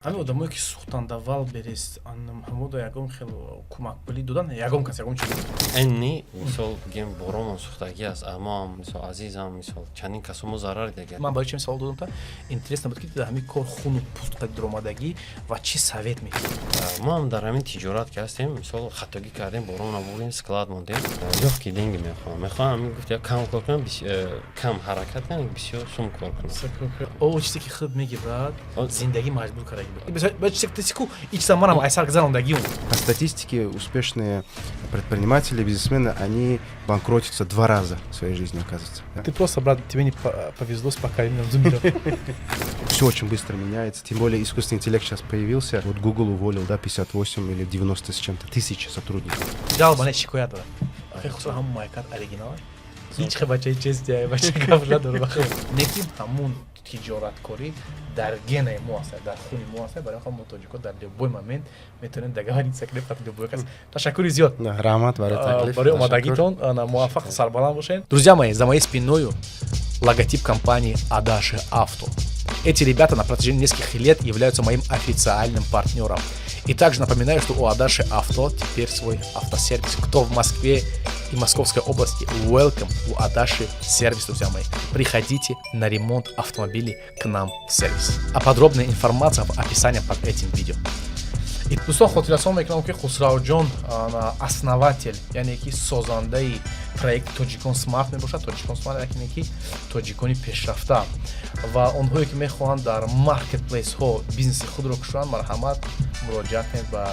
Ҳамин одамое, ки сӯхтанд да Вайлдберриз, ҳамода ягон хел кӯмакпулӣ додан, ягон кас, ягон чиз? Энни, мисол, бигем, боромон сӯхтагӣ аст, амоам, мисол, азизам, мисол, чандин касо мо зарар дига. Ман барои чем савол додам, та интересно буд, ки дар ҳамин кор хуну пӯст даромадагӣ ва чӣ совет медиҳед? Мо ҳам дар ҳамин тиҷорат ки ҳастем, мисол, хатогӣ кардем, боромона бурдем, склад мондем. Лёгкие деньги мехоҳам, мехоҳам ҳамин, гуфт, кам кор кунам, кам ҳаракат кунам, бисёр сум кор кунам. О, чизе ки худ меги, брат, зиндагӣ маҷбур кардаги. Манам айсар гузарондагиум. По статистике, успешные предприниматели, бизнесмены, они банкротятся два раза в своей жизни, оказывается. Ты просто, брат, тебе не повезло с поколением зумеров. Все очень быстро меняется, тем более искусственный интеллект сейчас появился. Вот Google уволил, да, 58 или 90 с чем-то тысяч сотрудников. Жалоба не, шикоят дорам. Хусусан ҳамон майкат оригинал. Ҳеҷ хе бачаи честия, бача гап надорам. Неки ҳамун тиҷораткорӣ дар генаи мо аст, дар хуни мо аст. Барои мо, тоҷико, дар любой момент метавонем договориться кунем қати любой кас. Ташаккури зиёд. Раҳмат барои таклиф. Барои омадагитон. Муваффақ, сарбаланд бошед. Друзья мои, за моей спиною логотип компании Адаши Авто. Эти ребята на протяжении нескольких лет являются моим официальным партнером. И также напоминаю, что у Адаши Авто теперь свой автосервис. Кто в Москве и Московской области, welcome у Адаши сервис, друзья мои. Приходите на ремонт автомобилей к нам в сервис. А подробная информация в описании под этим видео. И дӯстон, хотиррасон мекунам, ки Хусравҷон основатель, яъне ки созандаи проекти Тоҷикон Смарт мебошад. Тоҷикон Смарт яке ки тоҷикони пешрафта ва онҳое, ки мехоҳанд дар маркетплейсҳо бизнеси худро кушоянд, марҳамат, муроҷиат кунед ба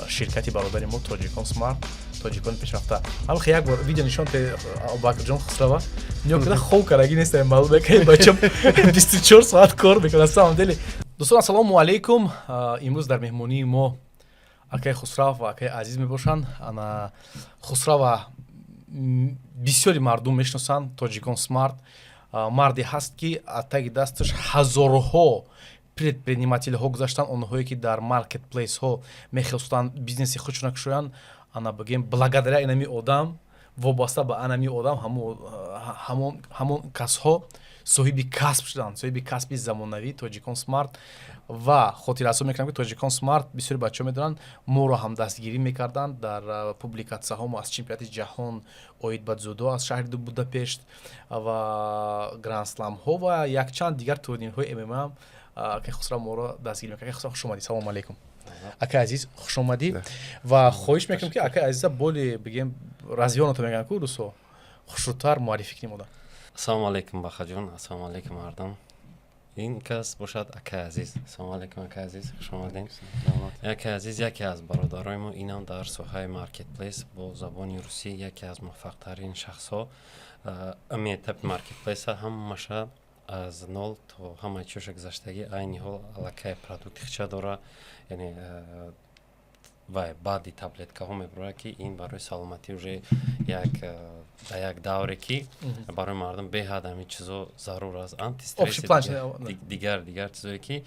ширкати бародари мо, Тоҷикон Смарт, тоҷикони пешрафта. Ҳамхе як бор видео нишон те, Абубакрҷон Хусрава нигоҳ кунда, хоб кардаги нест, маълум ки бача 24 соат кор мекунад. Самом деле, дӯстон, ассалому алайкум. Имрӯз дар меҳмонии мо акаи Хусрав ва акаи Азиз мебошанд. Ана Хусрава бисёри мардум мешиносанд, Тоҷикон Смарт, марде ҳаст, ки аз таги дасташ ҳазорҳо предпринимателҳо гузаштанд, онҳое ки дар маркетплейсҳо мехостанд бизнеси худшона кушоянд. Ана, бигем, благодаря инами одам, вобаста ба анами одам, ҳамон касҳо соҳиби касб шуданд, соҳиби касби замонавӣ, Тоҷикон Смарт. Ва хотиррасон мекунам, ки Тоҷикон Смарт, бисёри бачаҳо медонанд, моро ҳам дастгирӣ мекарданд дар публикатсияҳо мо аз чемпионати ҷаҳон оид ба дзюдо аз шаҳри Будапешт ва грандсламҳо ва якчанд дигар турнирҳои ММА. Акай Хусрав моро дастгирӣ мекард. Акай Хусрав, хуш омадӣ, салому алейкум. Акай Азиз, хуш омадӣ. Ва хоҳиш мекунам, ки акай Азиза боли, бигем, развёрнуто мегӯянд ку русо, хушрӯтар муаррифӣ кунем одам. Ассалому алайкум, Бахаҷон, ассалому алайкум, мардум. Ин кас бошад акай Азиз. Ассалому алайкум, акай Азиз, хуш омадем. Акай Азиз яке аз бародарои мо, инам дар соҳаи маркетплейс бо забони русӣ яке аз муваффақтарин шахсҳо. Ами этапи маркетплейса ҳамаша аз нол то ҳамаи чиёша гузаштагӣ, айни ҳол аллакай продукти хича дора, яъне вай баъди таблеткаҳо мебурад, ки ин барои саломатӣ уже як дар як давре, ки барои мардум беҳад ҳамин чизо зарур аст, антистресс, дигар дигар чизое, ки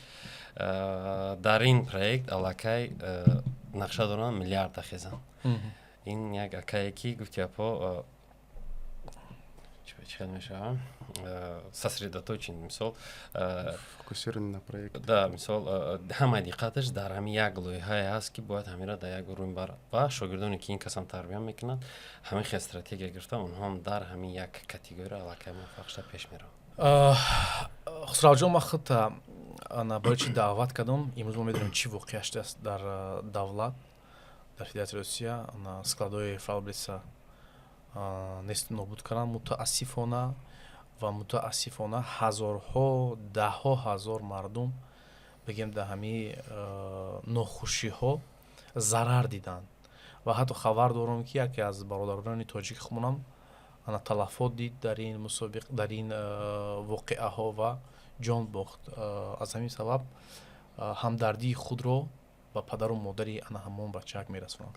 дар ин проект аллакай нақша доранд миллиард ахезанд. Ин як акае, ки гуфти апо, чӣ мешавад, сосредоточен, мисол. Фокусирован на проект. Да, мисол, ҳамаи диққаташ дар ҳамин як лоиҳае ҳаст, ки бояд ҳамира дар як рӯй барад, ва шогирдоне, ки ин касам тарбия мекунад, ҳамин хел стратегия гирифта, онҳоам дар ҳамин як категория аллакай муваффақ шуда пеш мераванд. Хусравҷон, ман худта ана барои чӣ даъват кардам? Имрӯз мо медонем, чӣ воқеа шудааст дар давлат, дар Федератсияи Русия. Ана складҳои Вайлдберриса нест нобуд карданд, мутаассифона. Ва мутаассифона ҳазорҳо, даҳҳо ҳазор мардум, бигем, дар ҳамин нохушиҳо зарар диданд. Ва ҳатто хабар дорам, ки яке аз бародарони тоҷики худмонам ана талафот дид дар ин мусобиқ, дар ин воқеаҳо ва ҷон бохт. Аз ҳамин сабаб ҳамдардии худро ба падару модари ана ҳамон бачаак мерасонам.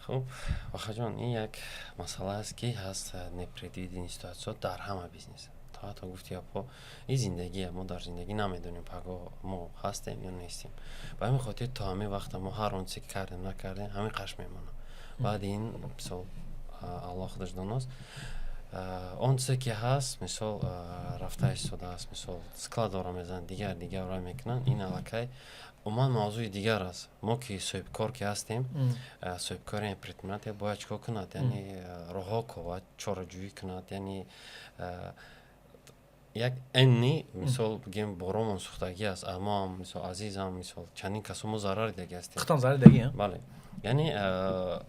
Хуб, Бахаҷон, ин як масъала аст, ки ҳаст непредвиденный ситуация дар ҳама бизнес. То ҳатто гуфти апо, ин зиндагия, мо дар зиндагӣ намедонем, пагоҳ мо ҳастем ё нестем. Ба ҳамин хотир то ҳамин вақта мо ҳар он чизе ки кардем, накардем, ҳамин қаш мемонад. Баъди ин, мисол, Аллоҳ худаш доност. Он чизе ки ҳаст, мисол, рафта истодааст, мисол, складора мезананд, дигар дигарро мекунанд, ин аллакай умуман мавзӯи дигар аст. Мо ки соҳибкор ки ҳастем, соҳибкори предприниматель бояд чӣ кор кунад? Яъне роҳҳо ковад, чораҷӯӣ кунад, яъне як энни, мисол, бигем, боромон сӯхтагӣ аст, моам, мисол, азизам, мисол, чандин касо мо зарар дидагӣ ҳастем. Худтон зарар дидагӣ? Бале, яъне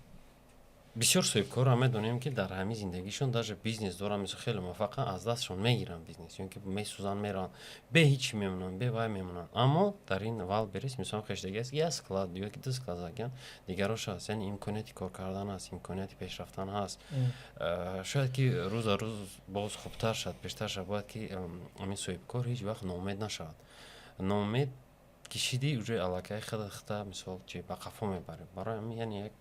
бисёр соҳибкорро медонем, ки дар ҳамин зиндагишон даже бизнес доранд, мисол, хеле муваффақанд, аз дастшон мегиранд бизнес ё ки месӯзанд, мераванд, бе ҳичи мемонанд, бе вай мемонанд. Аммо дар ин Валберис, мисол, хештагӣ аст, як склад ё ки ду склад загиянд, дигарош ҳаст, яъне имконияти кор кардан ҳаст, имконияти пешрафтан ҳаст. Шояд ки рӯз а рӯз боз хубтар шавад, пештар шавад. Бояд ки ҳамин соҳибкор ҳеҷ вақт ноумед нашавад. Ноумед ки шидӣ, уже аллакай худа, мисол, чи ба қафо мебарӣ. Барои ҳамин, яъне, як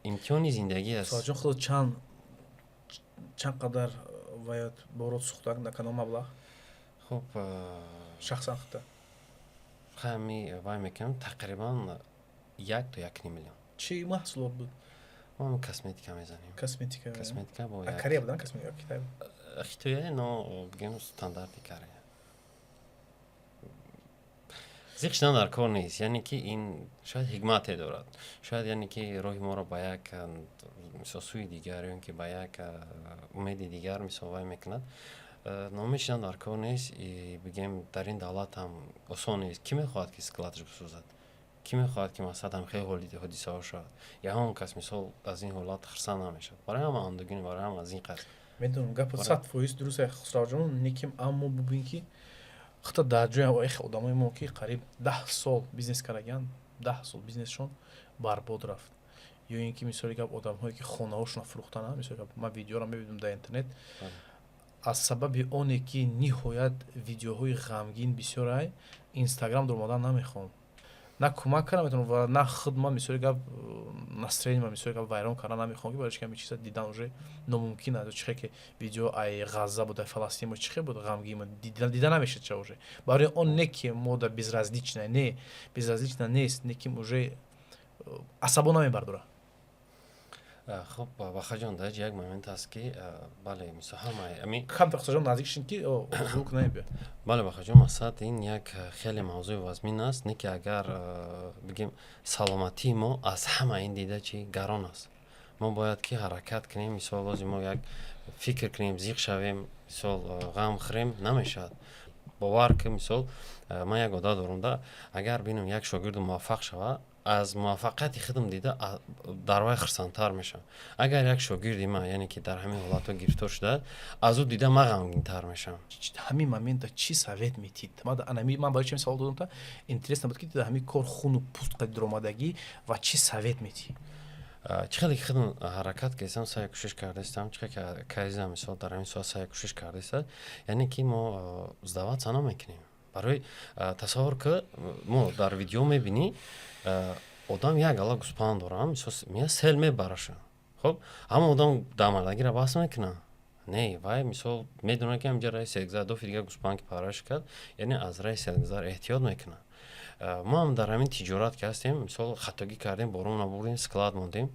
имтиҳони зиндагӣ аст. Соҳибҷон, худо чанд қадар ваят борот сӯхтак, на кадом маблағ? Хуб. Шахсан худта. Ҳами вай мекунам, тақрибан 1 то 1,5 миллион. Чӣ маҳсулот буд? Мо косметика мезанем. Косметика? Косметика бо Корея будан косметика, Китай? Хитоя, но бигем, стандарти Корея. Зиқ шудан дар кор нест, яъне ки ин шояд ҳикмате дорад, шояд, яъне ки роҳи моро ба як, мисол, сӯи дигар ё ин ки ба як умеди дигар, мисол, вай мекунад. Ноумед шудан дар кор нест. Бигем, дар ин давлат ҳам осон нест. Кӣ мехоҳад, ки складаш бисӯзад? Кӣ мехоҳад, ки масалан хеле ҳодисаҳо шавад? Ягон кас, мисол, аз ин ҳолат хурсанд намешавад. Барои ҳама андӯгин, барои ҳама аз ин қас. Медонам, гапо 100% дуруст, Хусравҷон, неким, аммо бубин, ки худта дар ҷои эх одамои мо, ки қариб 10 сол бизнес кардагианд, 10 сол бизнесшон барбод рафт, ё ин ки, мисоли гап, одамҳое ки хонаҳошонро фурӯхтанд. Мисоли гап, ман видеоро мебинам дар интернет, аз сабаби оне ки ниҳоят видеоҳои ғамгин бисёрай, Инстаграм дуромадан намехоҳам, на кӯмак карда метавонам ва на худ ман, мисоли гап, настроение ма, мисоли гап, вайрон кардан намехоҳам, ки барои чи ҳамин чиза дидан уже номумкин аст. Чихе ки видео ай Ғазза буд, ай Фаластин буд, чихе буд, ғамгин дида намешад ча уже. Барои он не ки мода безразличная, не безразлична нест, не ки уже асабо намебардора. Хуб, Бахаҷон, дар як момент аст, ки бале, мисол, ҳама ами Камтар, Хусраҷон, наздик шин, ки звук намебиёд. Бале, Бахаҷон, мақсад, ин як хеле мавзӯи вазмин аст, не ки агар бигем, саломатии мо аз ҳама ин дида чи гарон аст. Мо бояд ки ҳаракат кунем. Мисол, лозим мо як фикр кунем, зиқ шавем, мисол, ғам хӯрем, намешавад. Бовар ки, мисол, ман як одат дорам да, агар бинам як шогирду муваффақ шавад, аз муваффақияти худам дида дар вай хурсандтар мешавам. Агар як шогирди ман, яъне ки дар ҳамин ҳолатҳо гирифтор шудааст, аз ӯ дида ман ғамгинтар мешавам. Ҳамин момента чӣ совет метид? Ман барои чи савол додам, та интересно буд, ки дар ҳамин кор хуну пӯст қади дуромадагӣ ва чӣ совет метӣ? Чӣ хеле ки худам ҳаракат кардастам, саъй кӯшиш кардаистам, чӣ хеле ки кайза, мисол, дар ҳамин соат саъй кӯшиш кардааст, яъне ки мо сдаваться намекунем. Барои тасаввур ки, мо дар видео мебинӣ, одам як гала гӯспанд дорам, мисол, мея сел мебараша. Хуб, ҳама одам дамардагиро бас мекунад? Не, вай, мисол, медонад, ки ҳамҷа раи селгузар, дофи дигар гӯспанд ки парвариш кард, яъне аз раи селгузар эҳтиёт мекунад. Мо ҳам дар ҳамин тиҷорат ки ҳастем, мисол, хатогӣ кардем, борон набурдем, склад мондем.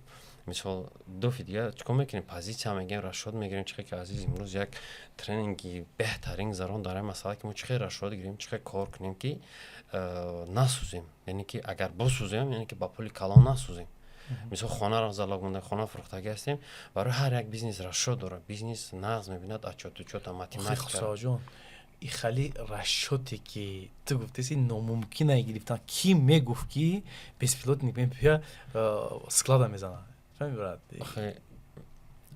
Мисол, дофи дигар чӣ кор мекунем? Позитсия мегирем, расчёт мегирем. Чӣ хел ки азиз имрӯз як тренинги беҳтарин гузарон дар ҳамин масъала, ки мо чӣ хел расчёт гирем, чӣ хел кор кунем, ки насӯзем, яъне ки агар босӯзем, яъне ки ба пули калон насӯзем. Мисол, хонаро залог монда, хона фурӯхтагӣ ҳастем. Барои ҳар як бизнес расчёт дорад, бизнес нағз мебинад отчёт учёта, математика. Хусравҷон, и хали расчёте ки ту гуфтеси, номумкина гирифтан. Кӣ мегуфт, ки беспилотник мебия, склада мезанад? Фаҳми, брат?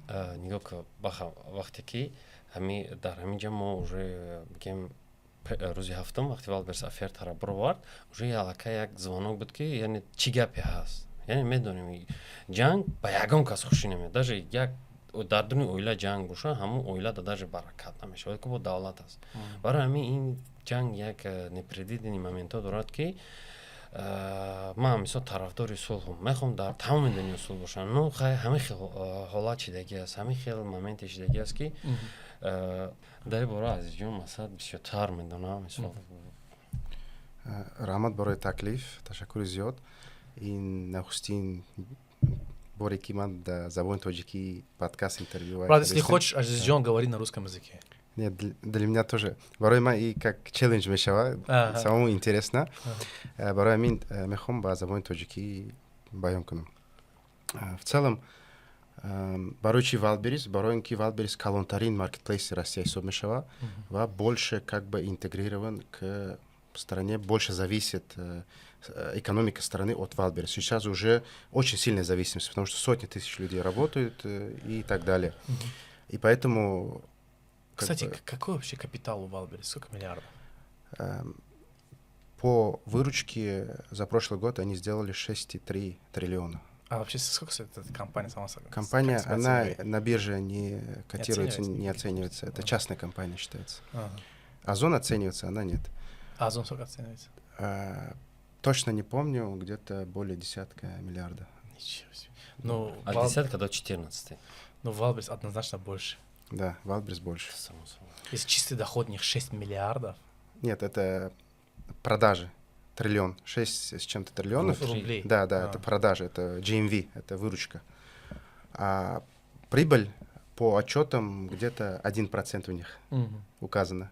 Нигоҳ ку, баха, вақте ки ҳами дар ҳамин ҷа мо уже, бигем, рӯзи ҳафтум, вақте Валберс офертаро бировард, уже аллакай як звонок буд, ки яъне чӣ гапе ҳаст. Яъне медонем, ҷанг ба ягон кас хушӣ намеяд. Даже як дар дуни оила ҷанг боша, ҳамун оилада даже баракат намешавад, ки бо давлат аст. Барои ҳамин ин ҷанг як непредвиденный моментҳо дорад, ки ман, мисол, тарафдори сулҳум, мехоҳам дар тамоми дунё сулҳ бошам. Ну хай, ҳамин хел ҳолат шидагӣ аст, ҳамин хел моменте шидагӣ аст, ки дар ин бора Азизҷон масалан бисёртар медонам, мисол. Раҳмат барои таклиф, ташаккури зиёд. Ин нахустин Боре ки ман да забони тоҷикӣ подкаст, интервью. Брат, если хочешь, Азизджон, говори на русском языке. Нет, для меня тоже. Барои ман и как челлендж мешава, самому интересно. Барои ҳамин мехоҳам ба забони тоҷикӣ баён кунам. В целом, барои чи Валберис? Барои ин ки Валберис калонтарин маркетплейси Россия ҳисоб мешава ва больше как бы интегрирован к стране, больше зависит экономика страны от Валберис. Сейчас уже очень сильная зависимость, потому что сотни тысяч людей работают и так далее. И поэтому. Кстати, бы, какой вообще капитал у Валберис? Сколько миллиардов? По выручке за прошлый год они сделали 6,3 триллиона. А вообще сколько стоит эта компания сама? Компания, она на бирже не котируется, не оценивается. Это частная компания считается. Озон оценивается, она нет. А Озон сколько оценивается? А, точно не помню, где-то более десятка миллиарда. Ничего себе. Ну, от десятка до 14. Ну, Валберис однозначно больше. Да, Валберис больше. Само собой. Если чистый доход у них 6 миллиардов. Нет, это продажи. Триллион. 6 с чем-то триллионов. Рублей. Да, это продажи, это GMV, это выручка. А прибыль по отчетам где-то 1% у них указано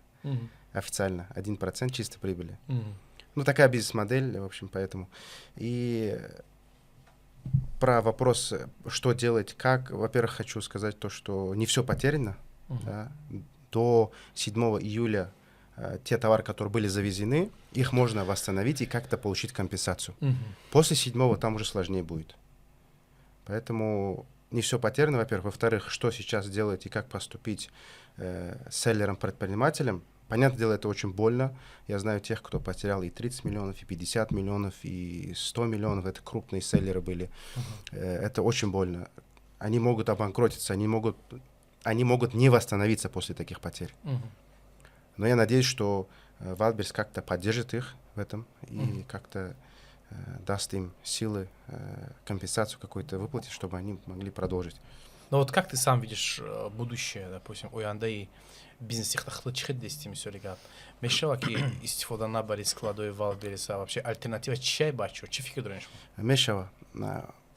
официально. 1% чистой прибыли. Ну, такая бизнес-модель, в общем, поэтому. И про вопрос, что делать, как, во-первых, хочу сказать то, что не все потеряно. Да? До 7 июля те товары, которые были завезены, их можно восстановить и как-то получить компенсацию. После 7 там уже сложнее будет. Поэтому не все потеряно, во-первых. Во-вторых, что сейчас делать и как поступить селлером, предпринимателем. Понятное дело, это очень больно. Я знаю тех, кто потерял и 30 миллионов, и 50 миллионов, и 100 миллионов. Это крупные селлеры были. Это очень больно. Они могут обанкротиться, они могут не восстановиться после таких потерь. Но я надеюсь, что Валберс как-то поддержит их в этом и как-то даст им силы, компенсацию какую-то выплатить, чтобы они могли продолжить. Но вот как ты сам видишь будущее, допустим, ояндаи бизнеси худта чӣ хел дидестӣ? Мисоли гап, мешава ки истифода набари складои Валбериса? Вообще алтернатива чия, бачо, чӣ фикр дорем шумо? Мешава.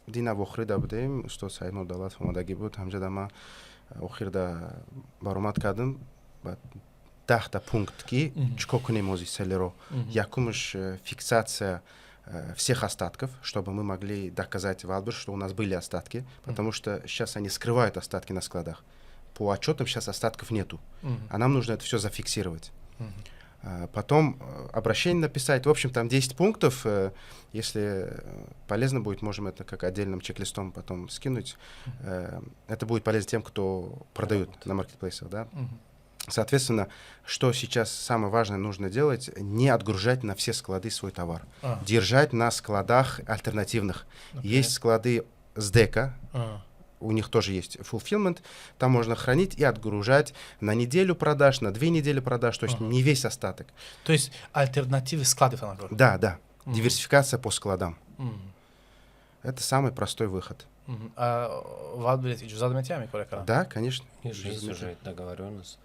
Дина вохӯрида будем, устод Саидмур Давлатов омадагӣ буд ҳамҷада. Ма охирда баромад кардам ба 10-та пункт, ки чӣ кор кунем ози селлеро. Якумаш фиксация всех остатков, чтобы мы могли доказать Валбер, что у нас были остатки, потому что сейчас они скрывают остатки на складах. По отчетам сейчас остатков нету, а нам нужно это все зафиксировать. Потом обращение написать. В общем, там 10 пунктов. Если полезно будет, можем это как отдельным чек-листом потом скинуть. Это будет полезно тем, кто продает на маркетплейсах, да. Соответственно, что сейчас самое важное нужно делать: не отгружать на все склады свой товар. Держать на складах альтернативных. Есть склады СДЭКа, у них тоже есть fulfillment, там можно хранить и отгружать на неделю продаж, на 2 недели продаж, то есть не весь остаток. То есть альтернативы склады? Да. Диверсификация по складам. Это самый простой выход. А Валберис иҷозат метиҳам ин кора кардан? Да, конечно. Есть уже договоренность.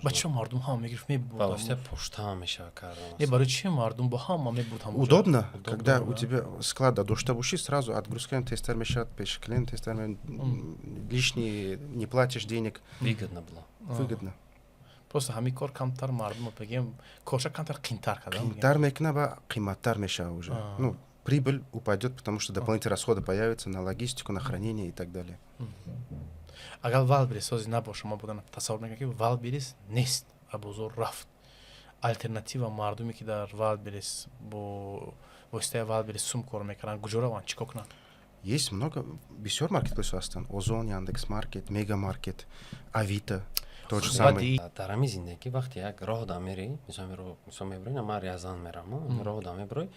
Ба чӣ мардум ҳама мегирифт, мебурд? Ба воситаи почта мешава кардан. Не, барои чӣ мардум бо ҳама мебурд ҳама? Удобно, когда у тебя склад дошта бошӣ, сразу отгрузка тезтар мешавад, пеш клиент тезтар, лишний не платишь денег. Выгодно было. Выгодно. Просто ҳамин кор камтар мардум, бигем, корша камтар қинтар карда. Қинтар мекуна ва қиматтар мешава уже. Ну, прибыль упадет, потому что дополнительные расходы появятся на логистику, на хранение и так далее. Агар Валберис сози набоша, ма будан тасаввур мекунам, ки Валберис нест, а бозор рафт, алтернатива мардуме, ки дар Валберис бо воситаи Валберис сум кор мекунанд, куҷо раванд, чӣ кор кунанд? Есть много, бисёр маркетплейсҳо ҳастанд: Озон, Яндекс Маркет, Мега Маркет, Авито, тот же самый. Дар ҳамин зиндагӣ вақте як роҳ да мерӣ, мисол мебурӣ, ман Рязан мерам, роҳ да мебурӣ,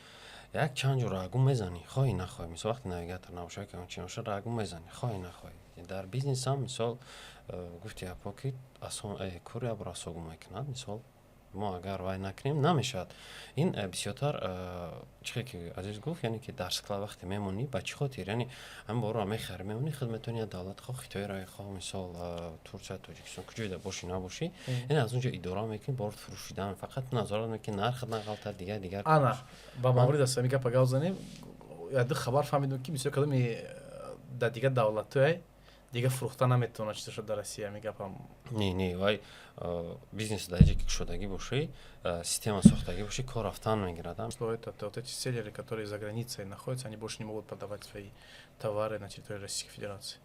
як чанд ҷо рагу мезанӣ, хоҳӣ нахоҳӣ. Мисол, вақте навигатор набошад, чи бошад, рагу мезанӣ, хоҳӣ нахоҳӣ. Дар бизнесам, мисол, гуфти апо, ки кор як бор асогу мекунад. Мисол, мо агар вай накунем, намешавад. Ин бисёртар чихе ки Азиз гуфт, яъне ки дар склад вақте мемонӣ, ба чӣ хотир, яъне ҳамин борро мехарӣ, мемонӣ, худ метавонӣ давлат, хоҳ Хитоиро, хоҳ, мисол, Турсия, Тоҷикистон, куҷоида бошӣ набошӣ, яъне аз он ҷо идора мекунӣ, борт фурӯшидан, фақат назорат мекунӣ, нархат нағалтад, дигар дигар. Ана ба маврид аст ҳамин гапа гап занем. Яду хабар фаҳмидем, ки бисёр кадоми Дар дигар давлатҳое дига фурӯхта наметавонад чизашо дар Россия, мегапам. Не, вай бизнес дар ҷе ки кушодагӣ бошӣ, система сохтагӣ бошӣ, кор рафтан мегирад. Это вот эти селлеры, которые за границей находятся, они больше не могут продавать свои товары на территории Российской Федерации.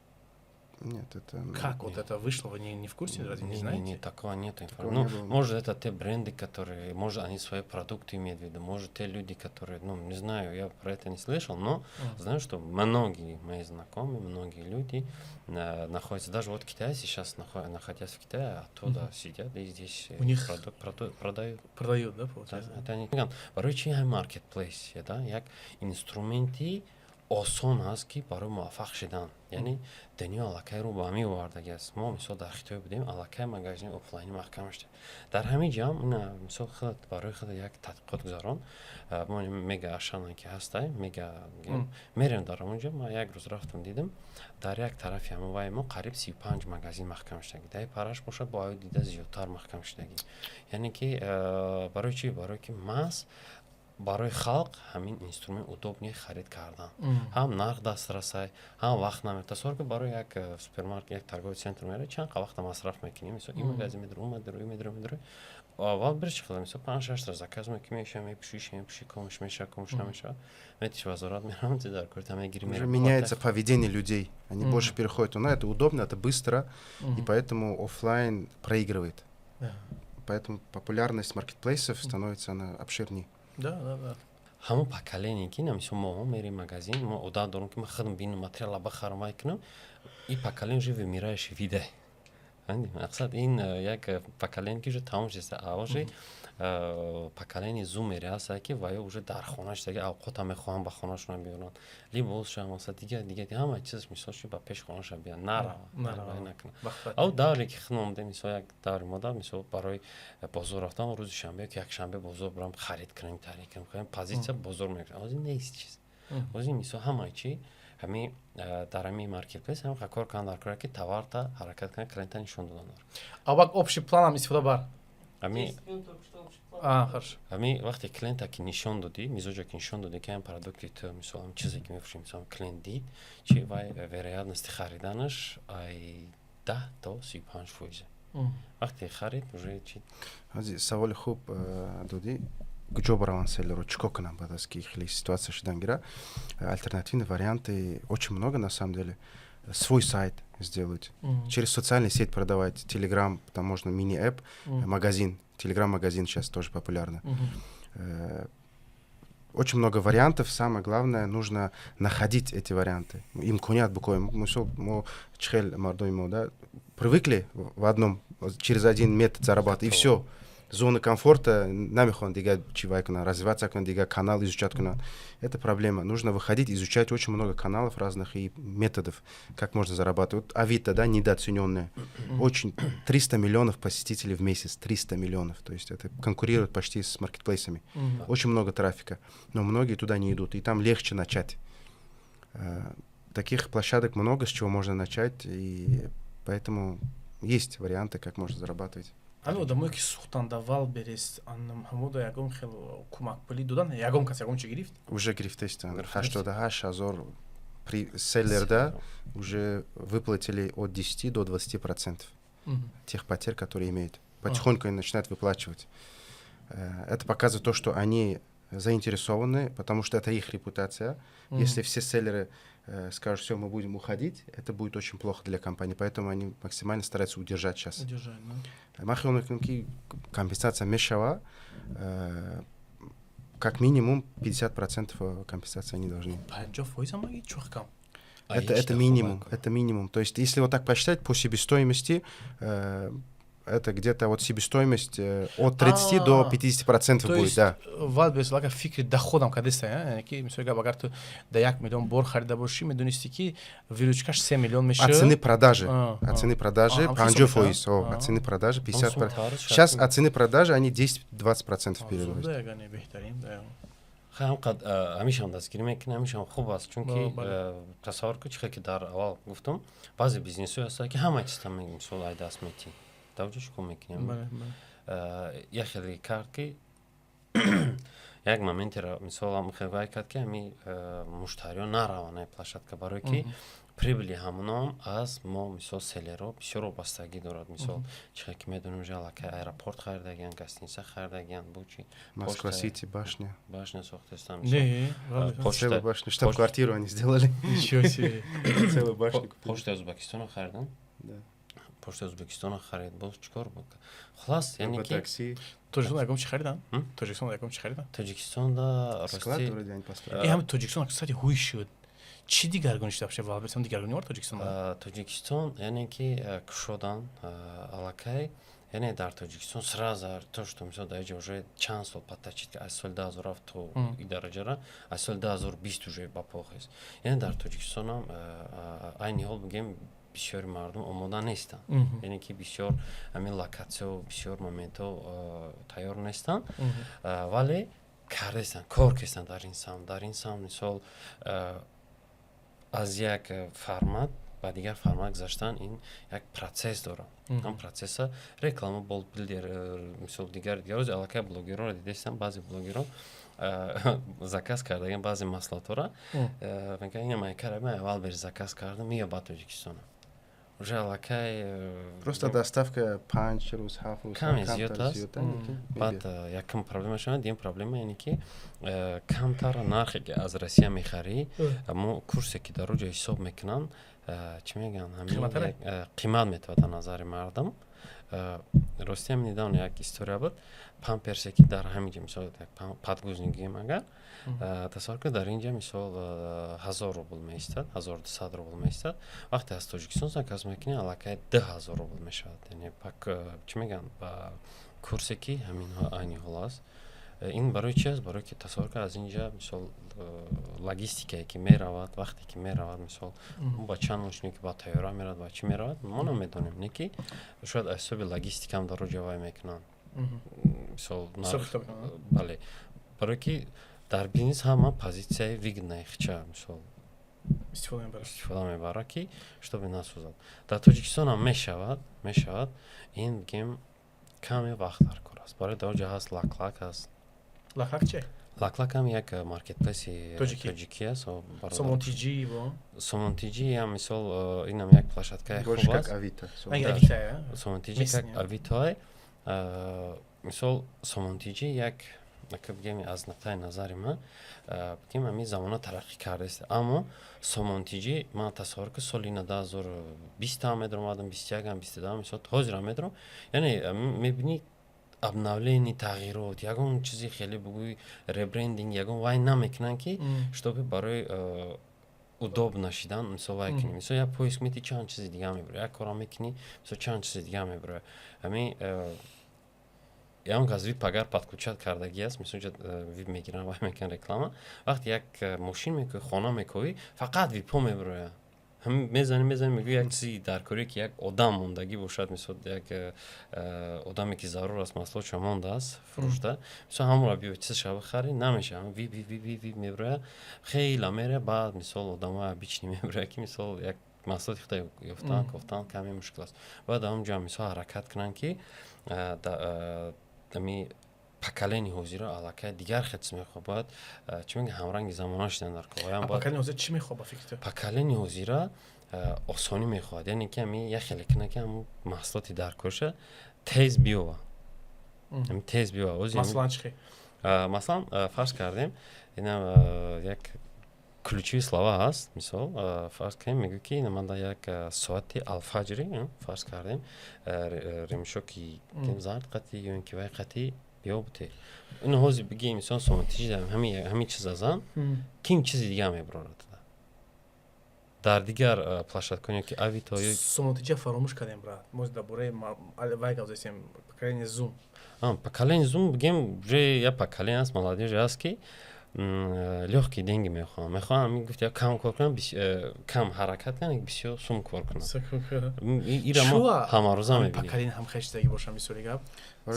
Нет, это. Как вот это вышло? Вы не в курсе, разве не не, знаете? Не, такого нет информации. Ну, не может, это те бренды, которые, может, они свои продукты имеют в виду, может, те люди, которые, ну, не знаю, я про это не слышал, но знаю, что многие мои знакомые, многие люди находятся, даже вот в Китае сейчас, находясь в Китае, оттуда сидят и здесь У них продукт продают. Продают, да, получается? Да, это не. Барои чи ҳам маркетплейс, да, як инструменти осон аст, ки барои муваффақ шудан, яъне дунё аллакай рӯ ба ҳамин овардаги аст. Мо, мисол, дар Хитой будем, аллакай магазини офлайнӣ маҳкам шуда. Дар ҳамин ҷам ина, мисол, худат барои худ як тадқиқот гузарон. Мо Мега Ашана ки ҳастай, Мега мерем, дар онҷо ма як рӯз рафтам, дидам, дар як тарафи ҳамон вай мо қариб 35 магазин маҳкам шудагӣ, дар параш бошад, бо аю дида зиёдтар маҳкам шудагӣ. Яъне ки барои чӣ? Барое ки маҳз барои халқ ҳамин инструмент удобный харид кардан, ҳам нарх дастрасай, ҳам вақт наме. Тасаввур кун, барои як супермаркет, як торговый центр меравӣ, чанд қа вақта масраф мекунӣ? Мисол, ин магазин медур, он медур, ин медур, медур, аввал бир чи хела, мисол, панҷ шашта заказ мекунӣ, меша, мепӯшӣ, мепӯшӣ, комаш меша, комаш намешавад, метиш вазорат меравам, ти дар корта мегирӣ. Уже меняется поведение людей, они больше переходят на это, удобно, это быстро, и поэтому офлайн проигрывает, поэтому популярность маркетплейсов становится, она обширнее. Да. Ҳамон поколение ки, мисол, мо мерем магазин, мо одат дорем, ки ман худам бинам, материала бахарам, вай кунам, и поколение уже вымирающий вида. Мақсад, ин як поколение ки уже тамом шиста, а уже поколение зумери ҳаста, ки ваё уже дар хона шидаги, авқота мехоҳам ба хонашона биёранд, либосша, мақсад, дига дига ҳама чиз, мисол, ши ба пеши хонаша биёранд, нарава накунад. Ав давре ки худам омадем, мисол, як даври мода, мисол, барои бозор рафтан, рӯзи шанбе ё якшанбе бозор бурам, харид кунем, таҳрир кунем, позиция бозор мекунем. Ҳозир нест чиз. Ҳозир, мисол, ҳамаи чи ҳами дар ҳами маркетплейс ҳам кор кунанд, дар кора ки товарта ҳаракат кунад, клиента нишон додан. Аввал общий планам истифода бар. Ами хорошо. Ами вақте клиента ки нишон додӣ, мизоҷа ки нишон додӣ, ки ҳам продукти ту, мисол, ҳам чизе ки мефурӯшӣ, мисол, клиент дид, чи вай вероятности хариданаш ай 10 то 35 фоизе. Вақте харид, уже чи. Саволи хуб додӣ. Куҷо бараванд селлеро, чӣ кор кунанд баъд аз ки хеле ситуация шудан гира? Альтернативные варианты очень много на самом деле. Свой сайт сделать, через социальные сеть продавать, Телеграм, там можно мини-эп, магазин, Телеграм-магазин сейчас тоже популярно. Очень много вариантов, самое главное, нужно находить эти варианты. Имконият буквально, мо чхел мардои мо, да, привыкли в одном, через один метод зарабатывать, и все, зона комфорта, намехоҳанд дига чи вай кунанд, развиваться кунанд, дига канал изучать кунанд. Это проблема. Нужно выходить, изучать очень много каналов разных и методов, как можно зарабатывать. Вот Авито, да, недооцененное очень, 300 миллионов посетителей в месяц, 300 миллионов, то есть это конкурирует почти с маркетплейсами. Очень много трафика, но многие туда не идут, и там легче начать. Таких площадок много, с чего можно начать, и поэтому есть варианты, как можно зарабатывать. Ҳамин одамое ки сӯхтан дар Вайлдберриз, ҳамода ягон хел кӯмакпулӣ додан, ягон кас ягон чи гирифт? Уже гирифтестан, 88 000 при селлерда уже выплатили от 10 до 20% тех потерь, которые имеют. Потихоньку они начинают выплачивать. Это показывает то, что они заинтересованы, потому что это их репутация. Если все селлеры скажут: «Все, мы будем уходить», это будет очень плохо для компании, поэтому они максимально стараются удержать сейчас. Удержать, да. Ман хиёл мекунам, ки компенсация мешава, как минимум 50% компенсации они должны. 50 фоиз ҳамаги чӯх кам. Это минимум, это минимум. То есть, если вот так посчитать по себестоимости, это где-то вот себестоимость от 30 до 50% будет, да. Вайлдберриз лака фикри доходам кадеста, яъне ки, мисол гап, агар ту да 1 миллион бор харида бошӣ, медонисти, ки выручкаш 3 миллион мешавад. От цены продажи, от цены продажи 50 фоиз, от цены продажи 50. Сейчас от цены продажи они 10-20% переводят. Ҳамқад ҳамишам дастгирӣ мекунӣ, ҳамишам хуб аст, чунки тасаввур кун, чихел ки дар аввал гуфтам, баъзе бизнесҳое ҳастанд, ки ҳама чизта, мисол, ай даст метӣ, тавҷӯ чӣ кор мекунем? Як хеле кард, ки Як моментеро, мисол, вай кард, ки ҳами муштариён нараванд ай площадка, барое ки прибыли ҳамоноам аз мо, мисол, селлерҳо бисёр вобастагӣ дорад. Мисол, чихел ки медонем, уже аллакай аэропорт харидагиян, гостиница харидагиян, бучи. Москва Сити, башня. Башня сохтастан. Не. Целую башню, штаб-квартиру они сделали. Ничего себе. Целую башню. Почта Узбекистона харидан. Почта Узбекистона харид, боз чӣ кор буд? Хулас, яъне ки Такси. Тоҷикистон ягон чи харидан? Тоҷикистон ягон чи харидан? Тоҷикистонда Склад вроде они построили. Ҳами Тоҷикистон, кстати, ҳуй шуд. Чӣ дигаргунӣ шуда вообще? Валберс дигаргунӣ овард Тоҷикистон? Тоҷикистон, яъне ки кушодан аллакай, яъне дар Тоҷикистон сразу то что, мисол, дар иҷа уже чанд сол поточит, аз соли 2007 то и дараҷара, аз соли 2020 уже ба по хест. Яъне дар Тоҷикистонам айни ҳол, бигем, бисёри мардум омода нестанд, яъне ки бисёр ҳамин локатсияо, бисёр моментҳо тайёр нестанд, вале кардастанд, кор кестанд дар ин самт. Мисол, аз як формат ба дигар формат гузаштан, ин як процесс дорад. Ҳам процесса реклама, бодибилдер, мисол, дигар дигар. Ози аллакай блогерҳоро дидастам, баъзе блогерҳо заказ кардаган баъзе маҳсулотҳоро, мегӯянд: «Ина майкара ман аввал бери заказ кардам, мея ба Тоҷикистона». Уже аллакай Просто доставка 5 рӯз, 7 рӯз. Каме зиёд аст. Баъд якум проблема шуд, дуюм проблема, яъне ки камтар нархе ки аз Россия мехарӣ, мо курсе ки дар оҷо ҳисоб мекунанд, чӣ мегӯянд, ҳамин қимат метавад дар назари мардум. Ростиам, недавно як история буд: памперсе ки дар ҳамин ҷо, мисол, подгузник гӯем агар, тасаввур кунед, дар ин ҷо, мисол, 1000 рубл меистад, 1200 рубл меистад. Вақте аз Тоҷикистон заказ мекунӣ, аллакай 2000 рубл мешавад. Яъне чӣ мегӯянд, ба курсе ки ҳамин айни ҳол аст. Ин барои чи аст? Барое ки, тасаввур кунед, аз ин ҷа, мисол, логистикае ки меравад, вақте ки меравад, мисол, ба чанд мошине ки ба тайёра меравад, ба чӣ меравад, мо намедонем, не ки шояд аз ҳисоби логистикаам дар оҷа вай мекунанд, мисол. Бале, барое ки дар бизнес ҳама позитсияи выгодная хича, мисол, истифода мебарад, ки чтобы насӯзад. Дар Тоҷикистонам мешавад, ин, бигем, каме вақт дар кор аст. Барои дар оҷа ҳаст, Лаклак аст. Лаклак че? Лаклак ҳам як маркетплейси тоҷикӣ аст. Сомонтиҷи? Сомонтиҷи ям, мисол, инам як площадкаи хуб аст. Сомонтиҷи как Авитои. Мисол, Сомонтиҷи як, бигем, аз нуқтаи назари ман, бигем, ҳамин замона тараққӣ кардааст, аммо Сомонтиҷи, ман тасаввур ки соли ина 2020-ам медаромадам, 21-ам, 22-ам, мисол, ҳозирам медаром, яъне мебинӣ обновление, тағйирот, ягон чизи хеле бугӯй, ребрендинг, ягон вай намекунанд, ки чтобы барои удоб нашидан, мисол, вай кунӣ. Мисол, як поиск мети, чанд чизи дига мебарояд, як кора мекунӣ, мисол, чанд чизи дига мебарояд. Ҳамин ягон кас вип агар подключать кардагӣ аст, мисол, вип мегиранд, вай мекунанд реклама. Вақте як мошин мекӯӣ, хона мекӯӣ, фақат випҳо мебарояд. Мезанӣ, мезанӣ, мегӯӣ, як чизи даркорие ки як одам мондагӣ бошад, мисол, як одаме ки зарур аст, маҳсулотшо мондааст фурӯшта, мисол, ҳамонро биё, чизша бихарӣ, намешавад. Вип, вип, вип, вип мебарояд, хела мерая. Баъд, мисол, одамои обычный мебарояд, ки, мисол, як маҳсулоти худа ёфтан, кофтан каме мушкил аст. Бояд дар он ҷо, мисол, ҳаракат кунанд, ки ами поколение ҳозира аллакай дигар хел чиз мехоҳад. Бояд, чӣ мегӯянд, ҳамранги замона шудан дар Поколение ҳозир чӣ мехоҳад, ба фикри ту? Поколение ҳозира осонӣ мехоҳад, яъне ки ами як хеле кунад, ки ҳамун маҳсулоти даркориша тез биёва, ами тез биёва. Масалан, чӣ хел? Масалан, фарз кардем, ина як ключевые слова ҳаст. Мисол, фарз кунем, мегӯ, ки ина манда як соати Алфаҷри, фарз кардем, ремешоки зард қатӣ ё ин ки вай қатӣ биёбте. Ин ҳозир бигӣ, мисол, сомонтиҷи ҳамин чиз азан ким чизи дига мебарорад дар дигар площадкаҳое ки Авито ё Сомонтиҷа фаромӯш кардем, брат. Мо дар бораи вай гап задем, поколение зум. Поколение зум, бигем, уже як поколение аст, молодежь аст, ки лёгкие деньги мехоҳам, мехоҳам, ҳамин гуфт, як кам кор кунам, кам ҳаракат кунам, бисёр сум кор кунам. Ира мо ҳамарӯза мебинем. Поколение ҳам хел чизаги бошам, мисоли гап.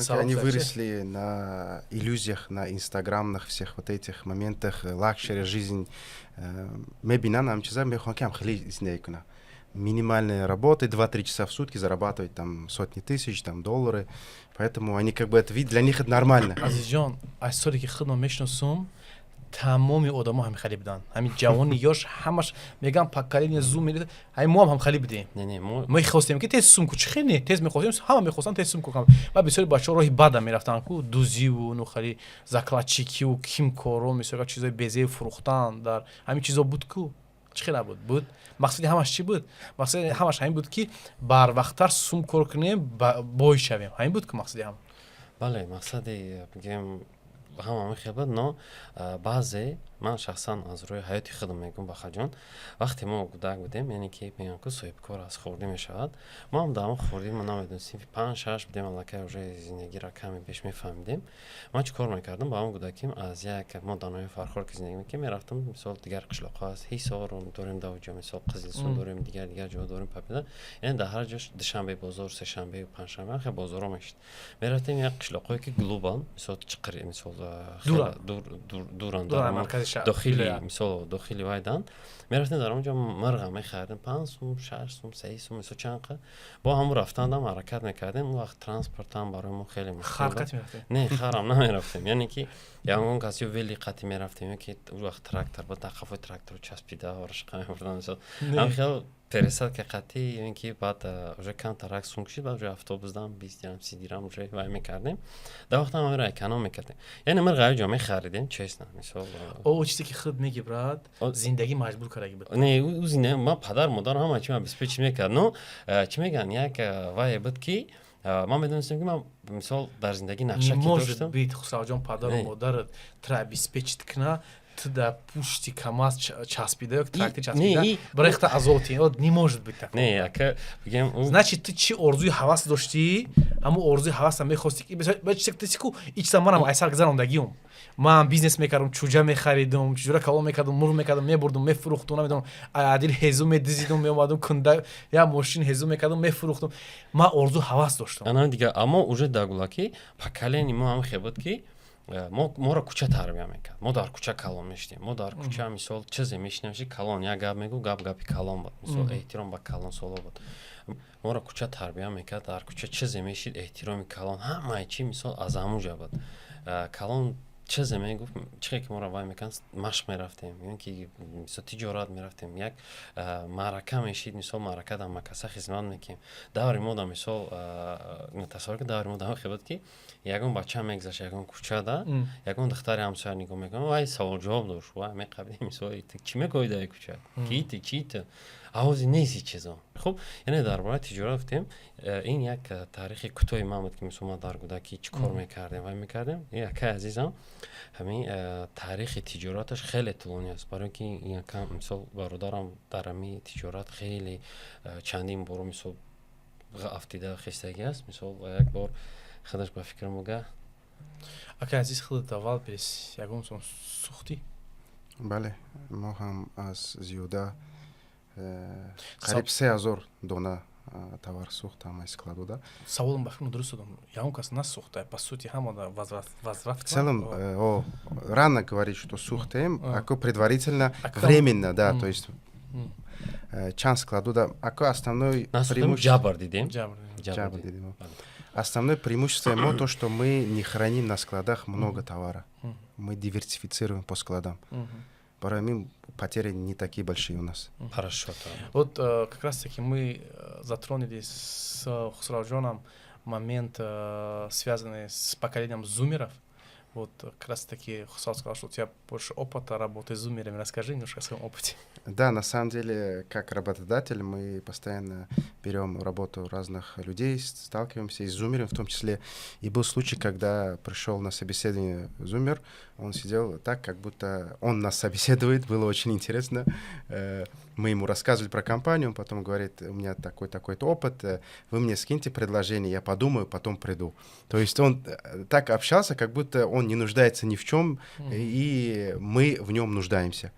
Они выросли на иллюзиях, на инстаграмных всех вот этих моментах, лакшери жизнь мебинан, ҳам чиза мехоҳам, ки ҳам хеле зиндагӣ кунам. Минимальной работой, 2-3 часа в сутки зарабатывать там сотни тысяч, там доллары. Поэтому они как бы это видят, для них это нормально. Азизҷон, аз соле ки худро мешиносум, тамоми одамо ҳамихелӣ буданд, ҳамин ҷавони ёш ҳамаш мегӯям поколение зумер, ҳамин мо ҳам ҳамхелӣ будем. Не, не, мо мо хостем, ки тез сум ку, чӣ хеле тез мехостем, ҳама мехостанд тез сум ку. Ва бисёри бачаҳо роҳи бада мерафтанд ку, дузиву нухали закладчикиву ким коро, мисол, чизои безеи фурӯхтан, дар ҳамин чизо буд ку. Чӣ хела буд? Буд, мақсади ҳамаш чӣ буд? Мақсади ҳамаш ҳамин буд, ки барвақттар сум кор кунем, бой шавем. Ҳамин буд ку мақсади ҳама. Бале, мақсади, бигем, ҳама мехел буд, но баъзе, ман шахсан аз рӯи ҳаёти худам мегӯм, бахаҷон, вақте мо кӯдак будем, яъне ки мегӯям ку, соҳибкор аз хурдӣ мешавад. Мо ҳам дар он хурдӣ, мо намедонем, синфи панҷ шаш будем, аллакай уже зиндагиро каме беш мефаҳмидем. Ман чӣ кор мекардам? Ба ҳамон кӯдаким аз як, мо дар ноҳияи Фархор ки зиндагӣ мекардем, мерафтам, мисол, дигар қишлоқҳо аст, Ҳисор дорем, дар ҷо, мисол, Қизилсун дорем, дигар дигар ҷо дорем, Папида, яъне дар ҳар ҷо душанбе бозор, сешанбе, панҷшанбе хел бозорҳо мешид. Мерафтем як қишлоқҳое, ки глубан, мисол, чиқир, мисол, дуранд, дохили, мисол, дохили вайдан. Мерафтем, дар он ҷо мирға мехаридем, 5 сум, 6 сум, 3 сум, мисол, чанд қа. Бо ҳамун рафтандам ҳаракат мекардем. Он вақт транспортам барои мо хеле не, харам намерафтем, яъне ки ягон кас ё вели қати мерафтем, ё ки он вақт трактор буд, дар қафои трактору часпида орашқа мебурдам, мисол, ҳам хел пересадка қатӣ, ё ин ки баъд уже камтарак сум кушид, баъд уже автобусдам 20 дирам, 30 дирам уже вай мекардем. Дар вақт ҳам ҳамеро эконом мекардем, яъне мирға ҷо мехаридем, честно, мисол. О, чизе ки худ меги, брат, зиндагӣ маҷбур кардаги буд. Не, ӯ зиндагӣ, ман падар модар ҳама чи обеспечить мекард, но чӣ мегӯянд, як вае буд, ки ман медонистам, ки ман, мисол, дар зиндагӣ нақша ки доштам. Бит, Хусравҷон, падару модарат тра обеспечить куна, ту дар пушти КамАЗ часпида ё трактор часпида брехта азоти, не может быть такого. Не, ака, бигем. Значит, ту чӣ орзуи ҳавас доштӣ, ҳамун орзуи ҳаваса мехости ку. И чиза манам айсар гузарондагиум. Ман бизнес мекардам, чӯҷа мехаридум, чӯҷара калон мекардум, мурғ мекардум, мебурдум, мефурӯхтум, намедонам, адил ҳезу медизидум, меомадум, кунда як мошин ҳезу мекардум, мефурӯхтум. Ман орзу ҳавас доштам. Ана дига, аммо уже дар гулакӣ поколение мо ҳам хел буд, ки моро кӯча тарбия мекард. Мо дар кӯча калон мешидем, мо дар кӯча, мисол, чизе мешинем, калон як гап мегӯ, гап гапи калон буд, мисол, эҳтиром ба калонсоло буд. Моро кӯча тарбия мекард, дар кӯча чизе мешид, эҳтироми калон, ҳамаи чи, мисол, аз ҳамуҷа буд. Калон чизе мегуфт, чихе ки моро вай мекард, машқ мерафтем ё ки, мисол, тиҷорат мерафтем, як маърака мешид, мисол, маърака дар макаса хизмат мекунем. Даври мо да, мисол, тасаввур кун, даври мо да хел буд, ки ягон бача мегузашт ягон кӯчада, ягон духтари ҳамсоя нигоҳ мекунад, вай саволҷавоб дошт, вай меқабидем, мисол, чӣ мекоҳӣ дар кӯча, кии ту, чии ту? Авози нест чизо. Хуб, яъне дар бораи тиҷорат гуфтем, ин як таърихи кӯтоҳи ман буд, ки, мисол, ма дар кӯдакӣ чӣ кор мекардем, вай мекардем. Акаи азизам, ҳамин таърихи тиҷораташ хеле тӯлонӣ аст, барои ки якам, мисол, бародарам дар ҳамин тиҷорат хеле чандин боро, мисол, афтида хестагӣ аст. Мисол, як бор худаш ба фикрам буга. Акаи азиз, худат аввал прес ягон сом сӯхтӣ? Бале, мо ҳам аз зиёда қариб 3000 дона товар сӯхт ҳамаи складода. Саволам ба фикрам дуруст додам. Ягон кас насӯхта, по сути ҳама возврат. В целом рано говорить, что сӯхтем, ако предварительно, временно, да, то есть чанд складода, ако основной ҷабр дидем. Ҷабр дидем. Основное преимущество мо то, что мы не храним на складах много товара, мы диверсифицируем по складам, барои ҳамин потери не такие большие у нас. Хорошо. Вот как раз таки мы затронули с Хусравджоном момент, связанный с поколением зумеров. Вот как раз таки Хусрав сказал, что у тебя больше опыта работы с зумерами. Расскажи немножко о своем опыте. Да, на самом деле, как работодатель, мы постоянно берем работу разных людей, сталкиваемся и с зумером в том числе. И был случай, когда пришел на собеседование зумер, он сидел так, как будто он нас собеседует, было очень интересно. Мы ему рассказывали про компанию, он потом говорит: «У меня такой-такой-то опыт, вы мне скиньте предложение, я подумаю, потом приду». То есть он так общался, как будто он не нуждается ни в чем, и мы в нем нуждаемся.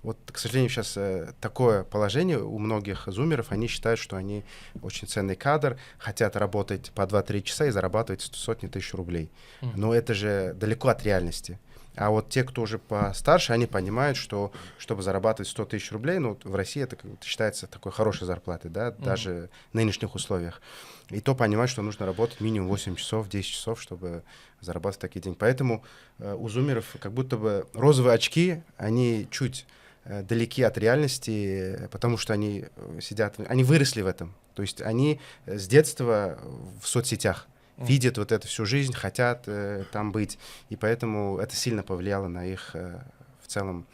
Вот, к сожалению, сейчас такое положение у многих зумеров, они считают, что они очень ценный кадр, хотят работать по 2-3 часа и зарабатывать сотни тысяч рублей. Но это же далеко от реальности. А вот те, кто уже постарше, они понимают, что, чтобы зарабатывать 100 тысяч рублей, ну, в России это считается такой хорошей зарплатой, да, даже в нынешних условиях. И то понимают, что нужно работать минимум 8 часов, 10 часов, чтобы зарабатывать такие деньги. Поэтому у зумеров как будто бы розовые очки, они чуть далеки от реальности, потому что они сидят, они выросли в этом. То есть они с детства в соцсетях видят вот эту всю жизнь, хотят там быть, и поэтому это сильно повлияло на их в целом,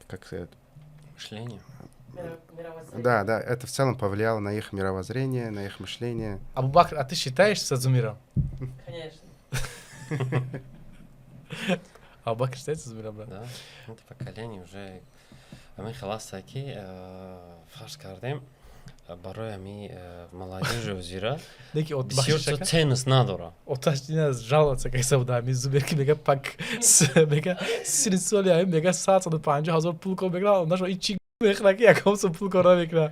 как сказать, мышление. Да, это в целом повлияло на их мировоззрение, на их мышление. Абубакр, а ты считаешься зумером? Конечно. Абубакр считается зумером, брат? Да, это поколение уже ҳамин хел аста, ки фарз кардем, барои ҳами молодежи ҳозира бисёр ценность надорад. Оташ жаловаться кайса буда, ҳами зумер ки мега пак мега сини соли ҳами мега 150 000 пул кор мекунад, онашо ин чӣ мехӯрад, ки яком сум пул кор намекунад.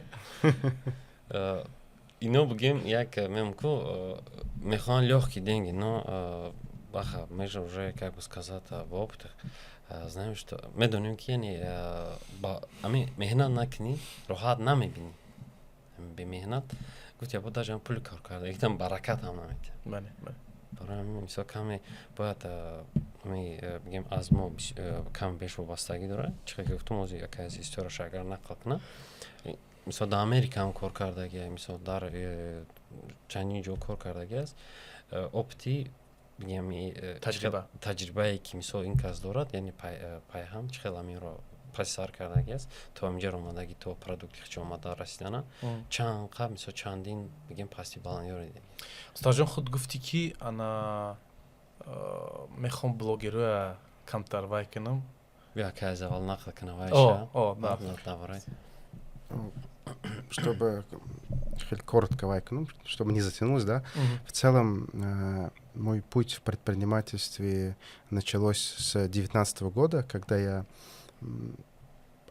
Ино бигем як мемку мехоҳанд лёгкие деньги, но баха, мы же уже, как бы сказать, в опытах знаем, что медонем, ки яъне ами меҳнат накунӣ, роҳат намебинӣ. Бемеҳнат, гуфт, я даже пули кор карда якдам баракат ҳам наметиҳад. Барои ҳамин, мисол, каме бояд ами бигем, аз мо кам беш вобастагӣ дорад. Чӣ ки гуфтум, ҳозир яке аз историяш агар нақл кунам, мисол, дар Америка ҳам кор кардагӣ, мисол, дар чандин ҷо кор кардагӣ аст, опыти бигем, таҷриба. Таҷрибае ки, мисол, ин кас дорад, яъне пайҳам чӣ хел ҳаминро паси сар кардагӣ аст, то ҳаминҷаро омадагӣ, то продукти хичо омада расидана, чанд қа, мисол, чандин, бигем, пасти баландиёро дидагӣ. Устодҷон, худ гуфтӣ, ки ана мехоҳам блогерӯя камтар вай кунам. Биё, ки аз аввал нақл кунам. О, о, да. Давай. Чтобы хеле коротко вай кунам, чтобы не затянулось, да. В целом, мой путь в предпринимательстве началось с 19 года, когда я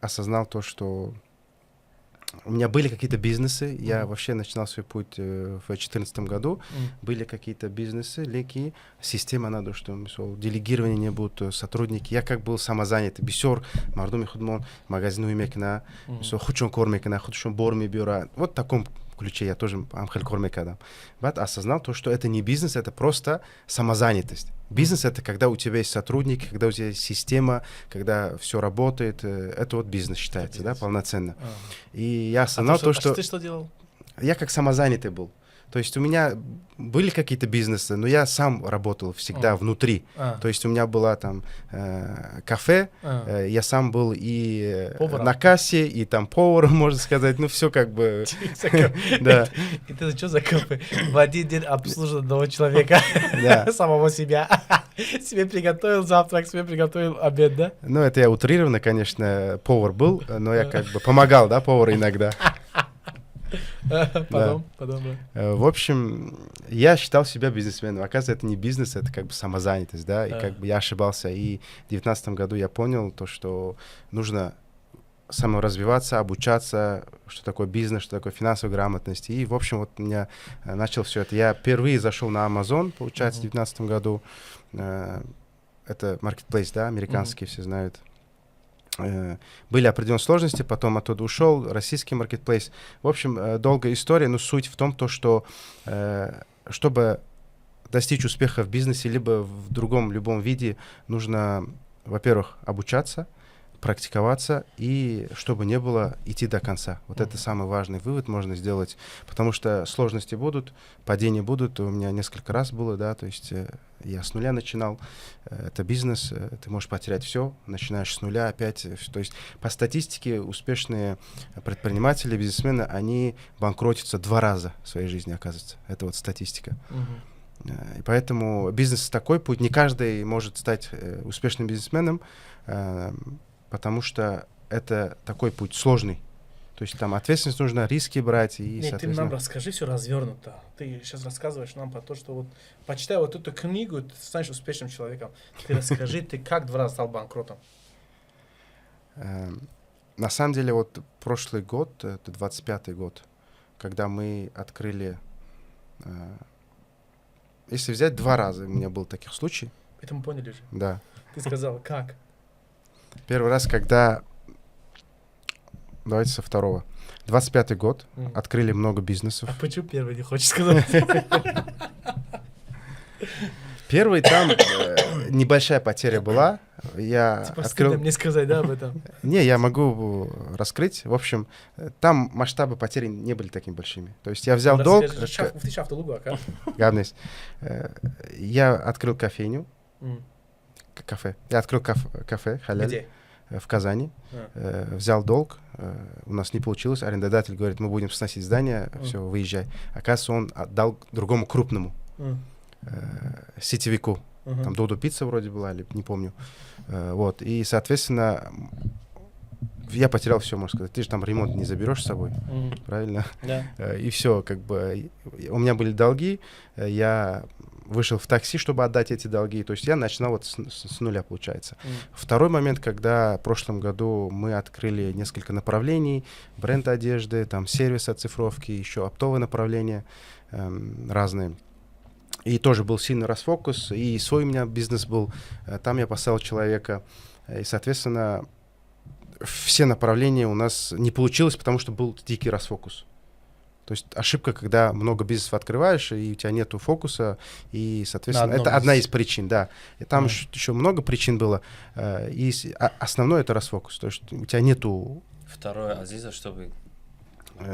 осознал то, что у меня были какие-то бизнесы. Я вообще начинал свой путь в 2014 году. Были какие-то бизнесы, лекин система надо, что, мисол, делегирование не будут, сотрудники. Я как был самозанятый. Бисёр мардуми худмон магазину мекна, мисол, худшон кор мекна, худшон бор мебиёра. Вот в таком ключе я тоже ҳамхел кор мекардам. Баъд осознал то, что это не бизнес, это просто самозанятость. Бизнес — это когда у тебя есть сотрудники, когда у тебя есть система, когда все работает. Это вот бизнес считается, да, полноценно. И я осознал то, что А ты что делал? Я как самозанятый был. То есть у меня были какие-то бизнесы, но я сам работал всегда внутри. То есть у меня была там кафе, я сам был и поваром на кассе, и там поваром, можно сказать, ну все как бы. Да. Это что за кафе? В один день обслуживает одного человека, самого себя. Себе приготовил завтрак, себе приготовил обед, да? Ну, это я утрированно, конечно, повар был, но я как бы помогал, да, повару иногда. Потом, потом, да. В общем, я считал себя бизнесменом. Оказывается, это не бизнес, это как бы самозанятость, да, и как бы я ошибался. И в 19-м году я понял то, что нужно саморазвиваться, обучаться, что такое бизнес, что такое финансовая грамотность. И, в общем, вот у меня начал все это. Я впервые зашел на Amazon, получается, в 19-м году. Это marketplace, да, американский, все знают. Были определенные сложности, потом оттуда ушел, российский marketplace. В общем, долгая история, но суть в том, то, что чтобы достичь успеха в бизнесе либо в другом любом виде, нужно, во-первых, обучаться, практиковаться и, чтобы не было, идти до конца. Вот это самый важный вывод можно сделать, потому что сложности будут, падения будут. У меня несколько раз было, да, то есть я с нуля начинал, это бизнес, ты можешь потерять все, начинаешь с нуля опять. То есть по статистике успешные предприниматели, бизнесмены, они банкротятся два раза в своей жизни, оказывается. Это вот статистика. И поэтому бизнес такой путь, не каждый может стать успешным бизнесменом, потому что это такой путь сложный. То есть там ответственность нужно, риски брать и, Нет, ты соответственно. Нам расскажи все развернуто. Ты сейчас рассказываешь нам про то, что вот почитай вот эту книгу, ты станешь успешным человеком. Ты расскажи, ты как два раза стал банкротом? На самом деле, вот прошлый год, это 25-й год, когда мы открыли. Если взять, два раза у меня был таких случай. Это мы поняли же. Да. Ты сказал, как? Первый раз, когда. Давайте со второго. 25-й год. Открыли много бизнесов. А почему первый не хочешь сказать? Первый там небольшая потеря была. Я Типа открыл. Стыдно мне сказать, да, об этом? Не, я могу раскрыть. В общем, там масштабы потери не были такими большими. То есть я взял долг. Гадность. Я открыл кофейню. Кафе. Я открыл кафе халяль. Где? В Казани. Взял долг. У нас не получилось. Арендодатель говорит: «Мы будем сносить здание, все, выезжай». Оказывается, он отдал другому крупному сетевику. Там Додо Пицца вроде была, или не помню. Вот. И, соответственно, я потерял все, можно сказать. Ты же там ремонт не заберешь с собой, правильно? Да. И все, как бы, у меня были долги, я вышел в такси, чтобы отдать эти долги. То есть я начинал вот с нуля, получается. Второй момент, когда в прошлом году мы открыли несколько направлений: бренд одежды, там сервис оцифровки, еще оптовые направления разные. И тоже был сильный расфокус, и свой у меня бизнес был, там я поставил человека, и, соответственно, все направления у нас не получилось, потому что был дикий расфокус. То есть ошибка, когда много бизнесов открываешь, и у тебя нету фокуса, и, соответственно, это одна из причин, да. И там еще много причин было, и основное — это расфокус, то есть у тебя нету. Второе, Азиза, чтобы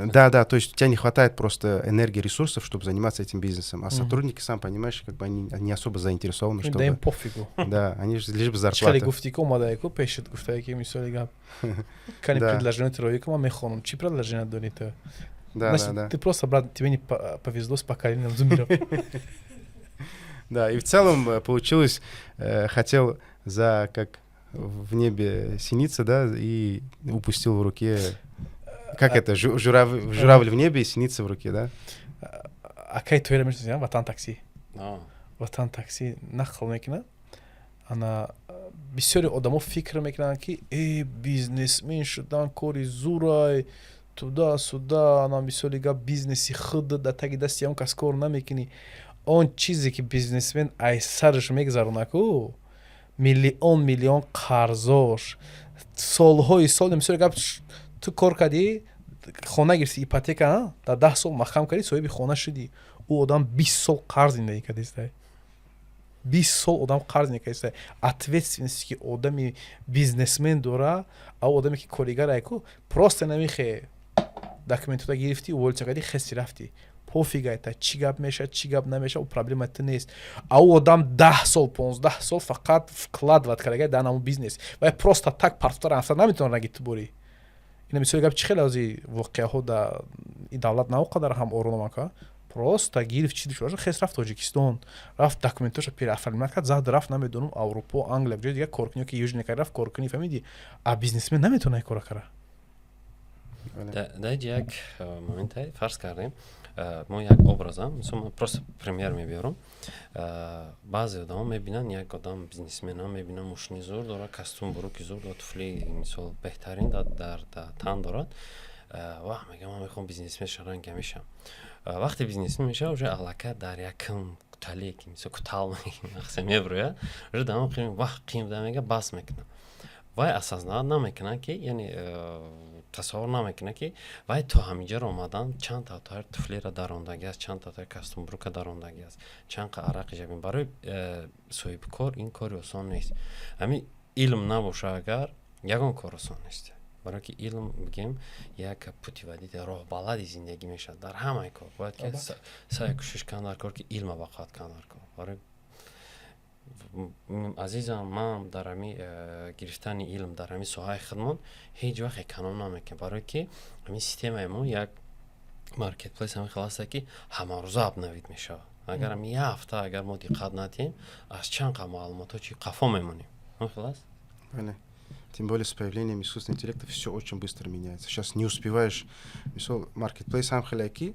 Да, то есть у тебя не хватает просто энергии, ресурсов, чтобы заниматься этим бизнесом. А сотрудники, сам понимаешь, как бы они не особо заинтересованы, чтобы. Да им пофигу. Да, они же лишь бы зарплата. Чӣ гуфтӣ, ки омадаеку пешит, гуфтае, ки мисоли гап. Кани предложение рои ку, ман мехонам. Чӣ предложение дорӣ ту? Да, Значит, да. ты просто, брат, тебе не повезло с поколением зумеров. Да, и в целом получилось, хотел за как в небе синица, да, и упустил в руке. Как это? Журавль в небе и синица в руке, да? Акай туера мешносӣ, Ватан Такси? Ватан Такси нақл мекунад. Ана бисёри одамо фикр мекунанд, ки э, бизнесмен шудан кори зурай, туда сюда, ана мисоли гап, бизнеси худ дар таги дасти ягон кас кор намекунӣ. Он чизе, ки бизнесмен ай сараш мегзаронаку, миллион миллион қарзош, солҳои сол. Мисоли гап, ту кор кардӣ, хона гирифтӣ, ипотека дар 10 сол маҳкам кардӣ, соҳиби хона шудӣ. Ӯ одам 20 сол қарз зиндагӣ кардиста, 20 сол одам қарз зиндагӣ кардиста. Ответственность, ки одами бизнесмен дора, а одаме, ки коригар айку, просто намихе документота гирифтӣ, уволиться кардӣ, хести рафтӣ, пофиг айта, чӣ гап мешавад, чӣ гап намешавад, проблема ту нест. А ӯ одам 10 сол, 15 сол фақат вкладывать кардага дар ҳамон бизнес ва просто так партофта рафта наметавонад раги ту борӣ. Ина мисоли гап, чӣ хеле ози воқеаҳо дар и давлат на он қадар ҳам оромака. Просто гирифт, чи душвор, хес рафт Тоҷикистон, рафт, документоша переоформлять кард, зад рафт, намедонам, Аврупо, Англия, ҷои дигар коркунӣ, ки Южный Корея рафт коркунӣ, фаҳмидӣ? А бизнесмен наметавонад кора кара. Дар як моменте фарз кардем, мо як образам, мисол, ман просто пример мебиёрам. Баъзе одамо мебинанд як одам бизнесмена, мебинанд, мошини зур дорад, костюм буруки зур дорад, туфли, мисол, беҳтарин дар тан дорад. Вах, мегам, ман мехоҳам бизнесмен шавам, ранга мешавам. Вақте бизнесмен мешава, уже аллакай дар якм кутале, ки мисол кутал меброяд, уже дар он вақт қим буда, мега, бас мекунам. Вай осознавать намекунад, ки яъне тасаввур намекунад, ки вай то ҳаминҷаро омадан чанд татар туфлиро дарондагӣ аст, чанд татар костюм-брука дарондагӣ аст, чанд қа арақи ҷабин. Барои соҳибкор ин кори осон нест. Ҳамин илм набоша агар, ягон кор осон нест, барое ки илм, бигем, як путеводитель, роҳбалади зиндагӣ мешавад. Дар ҳамаи кор бояд ки саъй кӯшиш кан дар кор, ки илма бақоат кан дар кор. Барои азизам, ман дар ҳами гирифтани илм дар ҳами соҳаи худмон ҳеҷ вақт эконом намекунем, барое ки ҳамин системаи мо, як маркетплейс ҳамин хел аста, ки ҳамарӯза обновить мешавад. Агар ҳами як ҳафта агар мо диққат надиҳем, аз чанд қа маълумотҳо чи қафо мемонем. Ҳамин хел аст. Бале. Тем более с появлением искусственного интеллекта все очень быстро меняется. Сейчас не успеваешь. Мисол, маркетплейс ҳам хеле ки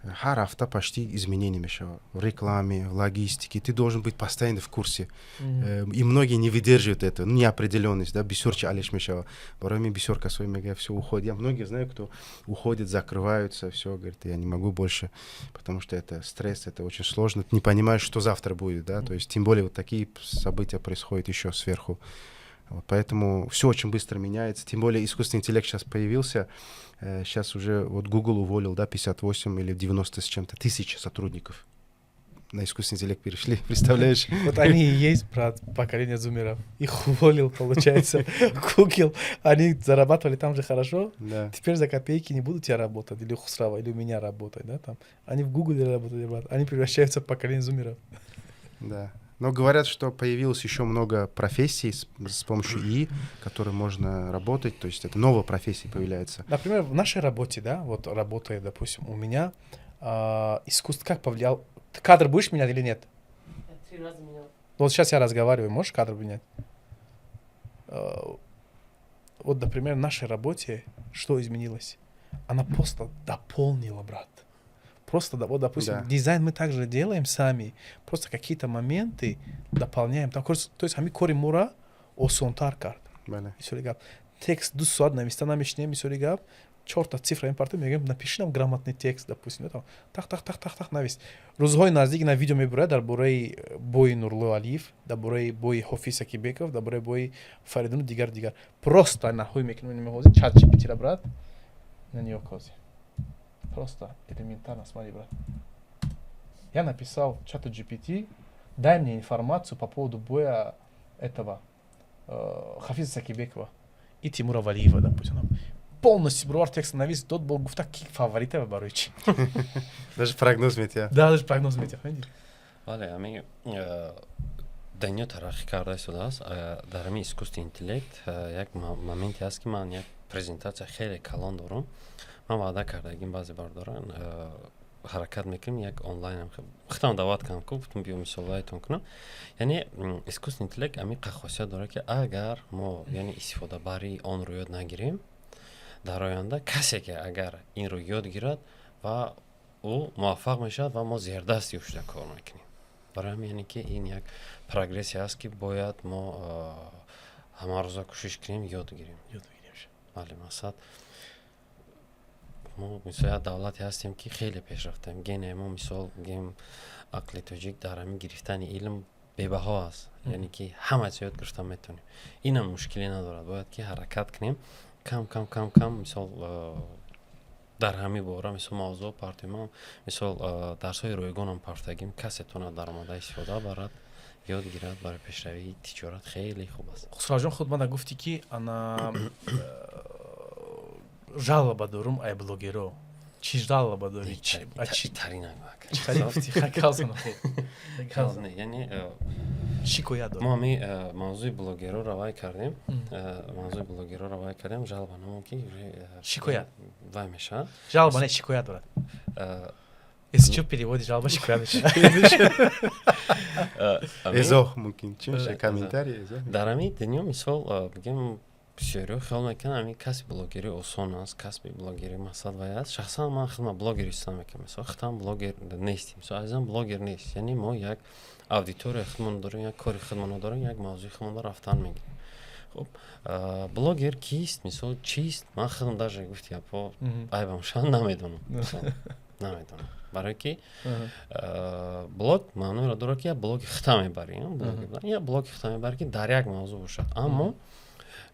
ҳар ҳафта почти изменения мешавад. В рекламе, в логистике. Ты должен быть постоянно в курсе. И многие не выдерживают это. Ну, неопределенность, да, бисёр чалеш мешава. Барои бисёр касои мега все уходит. Я многие знаю, кто уходит, закрываются, все, говорит, я не могу больше, потому что это стресс, это очень сложно. Ты не понимаешь, что завтра будет, да, то есть тем более вот такие события происходят еще сверху. Вот, поэтому все очень быстро меняется. Тем более искусственный интеллект сейчас появился. Сейчас уже вот Google уволил, да, 58 или 90 с чем-то тысяч сотрудников. На искусственный интеллект перешли, представляешь? Вот они и есть, брат, поколение зумеров. Их уволил, получается, Google. Они зарабатывали там же хорошо. Да. Теперь за копейки не будут тебя работать, или у Хусрава, или у меня работать, да, там. Они в Гугле работали, брат. Они превращаются в поколение зумеров. Да. Но говорят, что появилось еще много профессий с помощью ИИ, которые можно работать. То есть это новые профессии появляются. Например, в нашей работе, да, вот работая, допустим, у меня искусство как повлиял? Ты кадр будешь менять или нет? Я три раза менял. Вот сейчас я разговариваю, можешь кадр менять? Вот, например, в нашей работе что изменилось? Она просто дополнила, брат. Просто, да, вот, допустим, дизайн мы также делаем сами, просто какие-то моменты дополняем. Там, то есть, ҳами кори мора осонтар кард. Бале. Мисоли гап. Текст 2 соат нависта намешинем, мисоли гап, чорта цифра импорта мегӯем, напиши нам грамотный текст, допустим, там, тах, тах, тах, тах, тах, навис. Рӯзҳои наздик на видео мебурад дар бораи бои Нурло Алиев, дар бораи бои Ҳофиз Сакибеков, дар бораи бои Фаридуну дигар дигар. Просто наҳои мекунем ҳозир чат GPT-ра, брат, на нее кози. Просто элементарно, смотри, брат. Я написал чату GPT: дай мне информацию по поводу боя этого Хафиза Сакибекова и Тимура Валиева, допустим. Полностью бровар текст навис, дод бо гуфта, ки фаворита барои чи. Даже прогноз метия. Да, даже прогноз метия. Бале, ами дунё тараққӣ карда истодааст. Дар ҳамин искусственный интеллект як моменте ҳаст, ки ман як презентатсия хеле калон дорам. Ман ваъда кардагим баъзе бардоран, ҳаракат мекунем як онлайн худам даъват кардам, ку гуфтам, биё, мисолваятон кунам. Яъне искусственный интеллект амиқа хосият дорад, ки агар мо, яъне, истифодабарии онро ёд нагирем, дар оянда касе ки агар инро ёд гирад ва ӯ муваффақ мешавад ва мо зердасти ӯ шуда кор мекунем. Барои ҳамин, яъне ки ин як прогрессия аст, ки бояд мо ҳамарӯза кӯшиш кунем, ёд гирем. Бале, мақсад, мо мисол як давлате ҳастем, ки хеле пешрафтаем. Гене мо, мисол гем, ақли тоҷик дар ҳамин гирифтани илм бебаҳо аст, яъне ки ҳама чиз ёд гирифта метавонем, инам мушкиле надорад. Бояд ки ҳаракат кунем, кам кам, кам кам, мисол дар ҳамин бора, мисол, мавзӯъ партоем. Мисол, дарсҳои ройгонам партагим, касе тонад даромада истифода барад, ёд гирад, барои пешравии тиҷорат хеле хуб аст. Хусравҷон, худ мана гуфтӣ, ки ана жалоба дорум ай блогеро. Чӣ жалоба дорӣ? Яъне шикоят дорӣ? Мо ҳами мавзӯи блогероро вай кардем, мавзӯи блогероро вай кардем, жалоба намо ки шикоят вай мешавад. Жалоба не, шикоят дорад. Если что, переводе жалоба шикоят мешавад. Эзоҳ мумкин чи мешавад, комментарий, эзоҳ. Дар ҳамин дунё, мисол, бигем, бисёриҳо хиёл мекунанд, ҳамин касби блогерӣ осон аст, касби блогерӣ мақсад вай аст. Шахсан ман худма блогер ҳисоб мекунам, мисол, худам блогер нестем, мисол, азизам блогер нест. Яъне мо як аудитория худмон дорем, як кори худмонро дорем, як мавзӯи худмонро рафтан мегирем. Хуб, блогер кист, мисол, чист, ман худам даже, гуфти гапҳо айбам шавад, намедонам, намедонам, барое ки блог маъноеро дорад, ки як блоги хита мебарӣ, як блоги хита мебарӣ, ки дар як мавзӯъ бошад. Аммо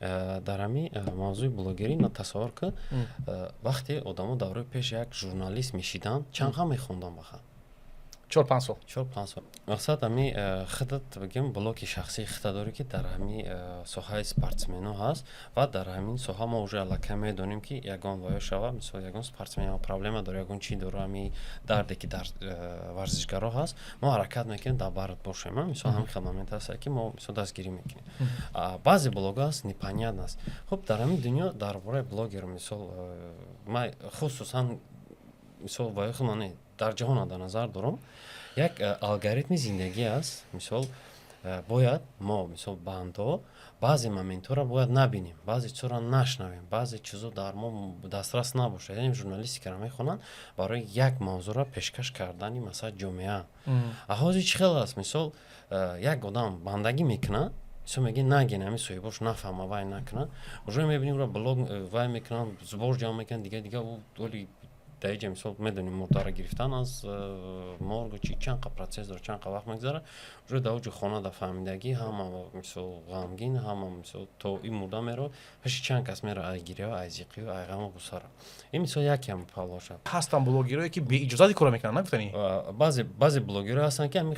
дар ҳамин мавзӯи блогерӣ на тасаввур кун, вақте одамо давраи пеш як журналист мешиданд, чанд ҳам мехонданд баха? 4-5 сол. 4-5 сол. Мақсад, ҳами худат, бигем, блоги шахсии хита дорӣ, ки дар ҳами соҳаи спортсмено ҳаст ва дар ҳамин соҳа мо уже аллакай медонем, ки ягон воё шава, мисол, ягон спортсмен проблема дора, ягон чи дора, ҳами дарде ки дар варзишгаро ҳаст, мо ҳаракат мекунем, дар барат бошем. Мисол, ҳамин хел момент ҳаст, ки мо, мисол, дастгирӣ мекунем. Баъзе блого ҳаст, непонятно аст. Хуб, дар ҳамин дунё дар бораи блогер, мисол, ман хусусан, мисол, воё худман дар ҷаҳона дар назар дорам, як алгоритми зиндагӣ аст. Мисол, бояд мо, мисол, бандҳо Баъзе моментҳоро бояд набинем, баъзе чизҳоро нашнавем, баъзе чизо дар мо дастрас набошад. Яъне журналистикаро мехонанд барои як мавзӯъро пешкаш кардани, масалан, ҷомеа. А ҳозир чӣ хел аст? Мисол, як одам бандагӣ мекунад, мисол, меги наген, ҳамин соҳибош нафаҳма, вай накунад, уже мебинем ӯро блог вай мекунанд, сбор ҷамъ мекунанд, дига дига. Ӯ оли дар иҷа, мисол, медонем, мурдара гирифтан аз моргу чи чанд қа процесс дорад, чанд қа вақт мегузарад. Уже дар оҷи хона да фаҳмидагӣ, ҳама, мисол, ғамгин, ҳама, мисол, то ин мурда меро пеши чанд кас мера, ай гиря, ай зиқию, ай ғаму ғуссара. Ин, мисол, якеам павлоша. Ҳастан блогерое, ки беиҷозати кора мекунанд, нагуфтанӣ? Баъзе блогерое ҳастанд, ки ҳами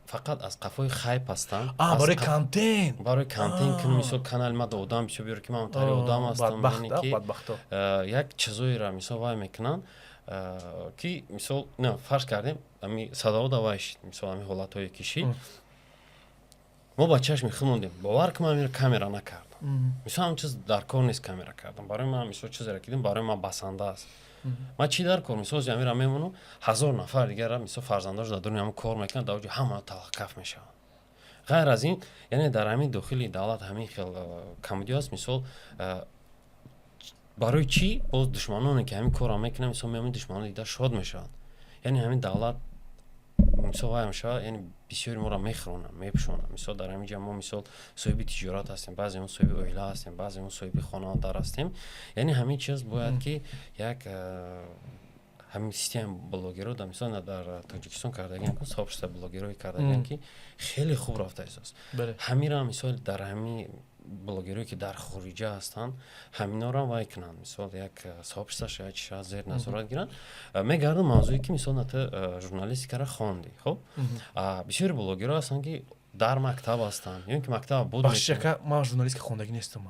фақат аз қафои хайп ҳастанд. А, барои контент. Барои контент ки, мисол, канали ма да одам бисёр биёр, ки ман тари одам ҳастам. Яъне ки бадбахто. Як чизоеро, мисол, вай мекунанд, ки, мисол, на фарз кардем, ами садода вай шид, мисол, ами ҳолатҳое ки шид, мо ба чашми худ мондем. Бовар ки ман амиро камера накардам. Мисол, ҳам чиз дар кор нест камера кардам. Барои ман, мисол, чизеро ки дидам, барои ман басанда аст. Ман чӣ дар кор? Мисол, амира мемонам, ҳазор нафар дигара, мисол, фарзандош дар дуруни ҳамн кор мекунанд, дар оҷо ҳама талхкаф мешаванд. Ғайр аз ин, яъне дар ҳамин дохили давлат ҳамин хел камудиё аст. Мисол, барои чӣ боз душманоне, ки ҳамин корро мекунанд, мисол, меомин, душманон дида шод мешаванд? Яъне ҳамин давлат, мисол, вай мешавад, яъне бисёри моро мехӯронанд, мепӯшонанд. Мисол, дар ҳамин ҷа мо, мисол, соҳиби тиҷорат ҳастем, баъзе мо соҳиби оила ҳастем, баъзе мо соҳиби хонадар ҳастем. Яъне ҳамин чиз бояд ки як ҳамин система блогеро да, мисол, дар Тоҷикистон кардагиам, сообщество блогерое кардагиам, ки хеле хуб рафта истааст. Ҳамира, мисол, дар ҳамин блогерое, ки дар хориҷа ҳастанд, ҳаминорам вай кунанд, мисол, як сообщество шояд, чи шояд, зер назорат гиранд. Мегардам мавзӯе, ки, мисол, на ту журналистикаро хондӣ, хуб, бисёри блогеро ҳастанд, ки дар мактаб ҳастанд ё ин ки мактаб буд. Бахшиш, ака, ман журналистика хондагӣ нестам,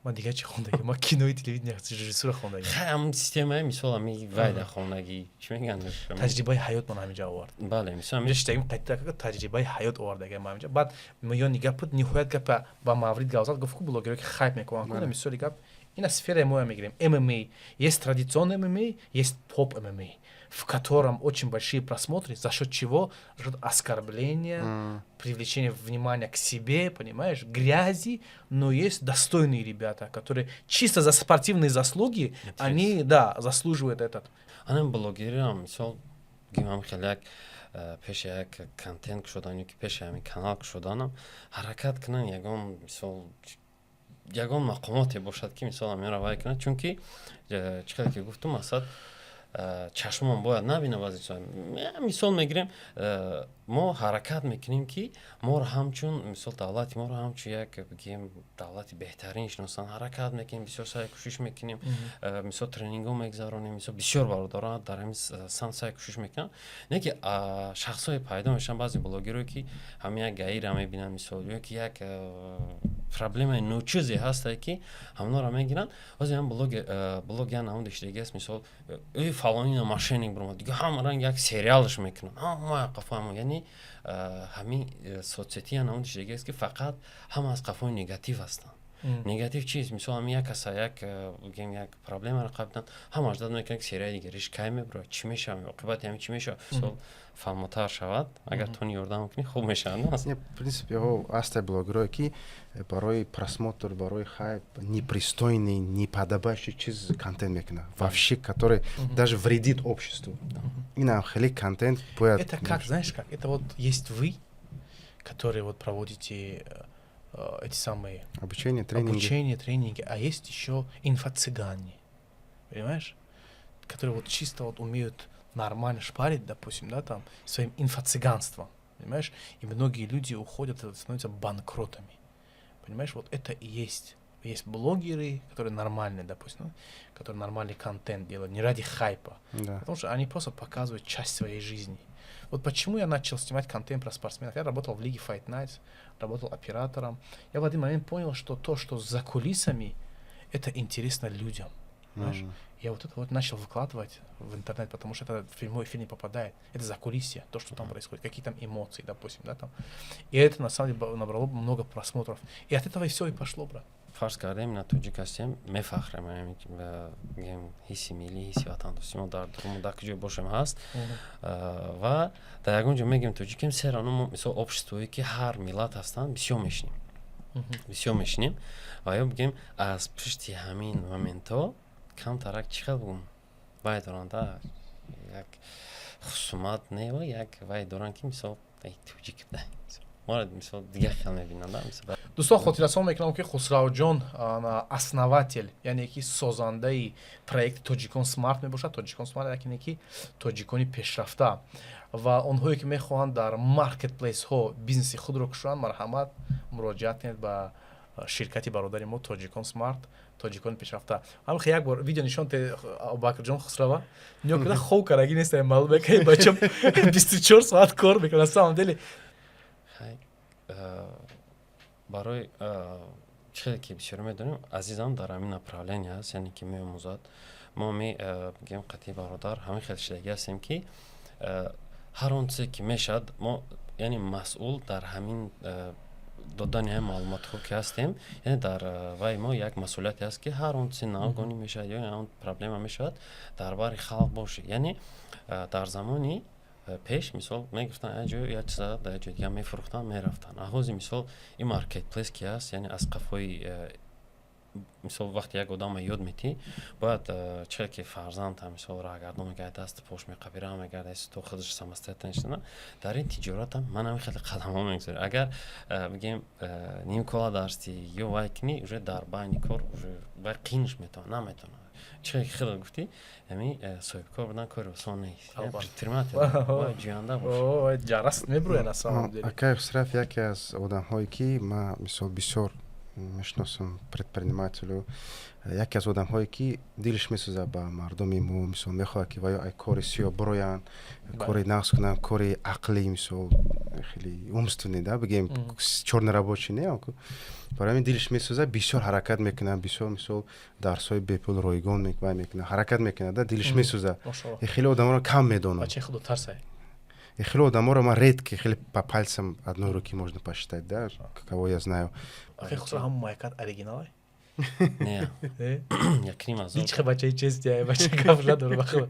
ман дигар чи хондагӣ? Ман кинои, телевидения, режиссура хондагӣ. Хай, ҳам системаи, мисол, ами вайда хондагӣ, чӣ мегӯянд? Таҷрибаи ҳаёт ман ҳаминҷа овард. Бале, мисол. Ҳаминҷа қайта таҷрибаи ҳаёт овардага ман ҳаминҷа. Баъд миёни гап буд, ниҳоят гапа ба маврид гап зад, гуфт, ку блогеро, ки хайп мекунанд. Мисоли гап, ина сфераи моя мегирем: ММА. Есть традиционный ММА, есть поп ММА, в котором очень большие просмотры. За счет чего? За счет оскорбления, привлечения внимания к себе, понимаешь, грязи, но есть достойные ребята, которые чисто за спортивные заслуги, они, да, заслуживают этот. Анам блогерам, мисол, гимам, хеле як пеши як контент кушодан ё ки пеши ҳамин канал кушоданам ҳаракат кунанд, ягон, мисол, ягон мақомоте бошад, ки, мисол, ҳаминро вай кунад, чунки чӣ хеле ки гуфтум, мақсад, чашмон бояд набина баъзе чизҳо. Мисол мегирем, мо ҳаракат мекунем, ки моро ҳамчун, мисол, давлати моро ҳамчун як, бигем, давлати беҳтарин шиносанд. Ҳаракат мекунем, бисёр саъй кӯшиш мекунем, мисол, тренингҳо мегузаронем, мисол, бисёр бародарон дар ҳамин самт саъй кӯшиш мекунанд. Не ки шахсҳое пайдо мешаванд, баъзе блогерое, ки ҳамин як гаира мебинанд, мисол, ё ки як проблемаи ночизе ҳастае, ки ҳамонро мегиранд. Ҳозир ҳам блог як намуди шидагӣ аст. Мисол, эй, фалонина мошенник биромад, дига ҳама ранг як сериалш мекунанд, ҳама қафо. Яъне ҳамин соцсети як намуди шидагӣ аст, ки фақат ҳама аз қафои негатив ҳастанд. Негатив чист? Мисол, ҳамин як каса як, бигем, як проблемаро қабидан, ҳама аждад мекунад, ки серияи дигариш кай мебирояд, чӣ мешавад, оқибати ҳамин чӣ мешавад. Мисол, фаҳмотар шавад, агар тони ёрдам кунӣ, хуб мешавад. Не, в принципе, ҳастай блогерое, ки барои просмотр, барои хайп непристойный, неподобающий чиз контент мекунад вообще, который даже вредит обществу. Инам хеле контент бояд. Это как, знаешь, как это? Вот есть вы, которые вот проводите эти самые Обучение, тренинги. Обучение, тренинги, а есть еще инфо-цыгане, понимаешь, которые вот чисто вот умеют нормально шпарить, допустим, да, там, своим инфо-цыганством, понимаешь, и многие люди уходят, становятся банкротами, понимаешь, вот это и есть. Есть блогеры, которые нормальные, допустим, ну, которые нормальный контент делают, не ради хайпа, потому что они просто показывают часть своей жизни. Вот почему я начал снимать контент про спортсменов. Я работал в лиге Fight Nights, работал оператором. Я в один момент понял, что то, что за кулисами, это интересно людям. Понимаешь? Я вот это вот начал выкладывать в интернет, потому что это в прямой эфир не попадает. Это закулисье, то, что там происходит, какие там эмоции, допустим, да, там. И это на самом деле набрало много просмотров. И от этого и все и пошло, брат. Фарз кардем, на тоҷик ҳастем, мефахрем, гем, ҳисси миллӣ, ҳисси ватандӯстӣ мо дар дурумо, дар куҷое бошем, ҳаст. Ва дар ягон ҷо мегӯем, тоҷикем, все равно мо, мисол, обществое, ки ҳар миллат ҳастанд, бисёр мешинем. Бисёр мешинем ва ё бигем, аз пушти ҳамин моментҳо камтарак, чӣ хел бугум, вай доранда як хусумат не, як вай доранд, ки мисол тоҷик моро мисол дигар хел мебинанд. Дӯстон, хотиррасон мекунам, ки Хусравҷон основатель, яъне ки созандаи проекти Тоҷикон Смарт мебошад. Тоҷикон Смарт яке ки тоҷикони пешрафта ва онҳое, ки мехоҳанд дар маркетплейсҳо бизнеси худро кушоянд, марҳамат, муроҷиат кунед ба ширкати бародари мо Тоҷикон Смарт, тоҷикони пешрафта. Ҳамхе як бор видео нишон те, Абубакрҷон, Хусрава нигоҳ куда, хов карагӣ нест, маълуме ки бача 24 соат кор мекунад, самом деле. Барои чӣ хеле ки бисёр медонем, азизам дар ҳамин направление аст, яъне ки меомӯзад. Мо бигем, қатъи бародар ҳамин хел шидагӣ ҳастем, ки ҳар он чизе ки мешавад, мо яъне масъул дар ҳамин додани ҳамин маълумотҳо ки ҳастем, яъне дар вай мо як масъулияте аст, ки ҳар он чизе навгонӣ мешавад ё он проблема мешавад, дар бари халқ бошӣ. Яъне дар замони пеш, мисол, мегуфтанд, як ҷо як чиза дар як ҷои дигар мефурӯхтанд, мерафтанд. Ҳози, мисол, ин маркетплейс ки ҳаст, яъне аз қафои мисол, вақте як одама ёд метӣ, бояд чӣ ки фарзанд, мисол, раҳгардон мегард, дасту пош меқапи, раҳ мегарда, то худаш самостоятельно шуда. Дар ин тиҷоратам ман ҳамин хеле қадамҳо мегузорем. Агар бигем, нимкола дарсти ё вай кунӣ, уже дар байни кор уже вай қинш метавона, наметавона. Чӣ хеле гуфтӣ, ҳамин соҳибкор будан кори осон нест, предприниматель бояд ҷӯянда боша. Ҷараст мебурӯяд, на самом деле. Акай Хусрав яке аз одамҳое, ки ман, мисол, бисёр мешиносам, предпринимателю, яке аз одамҳое, ки дилаш месӯзад ба мардуми мо, мисол, мехоҳад, ки ваё ай кори сиёҳ бироянд, кори нағз кунанд, кори ақлӣ, мисол, хеле умственный да, бигем, чёрный рабочий не. Барои ҳамин дилаш месӯзад, бисёр ҳаракат мекунад, бисёр, мисол, дарсҳои бепул, ройгон вай мекунад, ҳаракат мекунад да, дилаш месӯзад. Хеле одаморо кам медонам. И хеле одаморо ман редко, хеле по пальцам одной руки можно посчитать, да, кого я знаю. Хусро, ҳамон майкат оригиналай? Не, якним аз ҳеч бачаи честия, бача гап надор бахудо.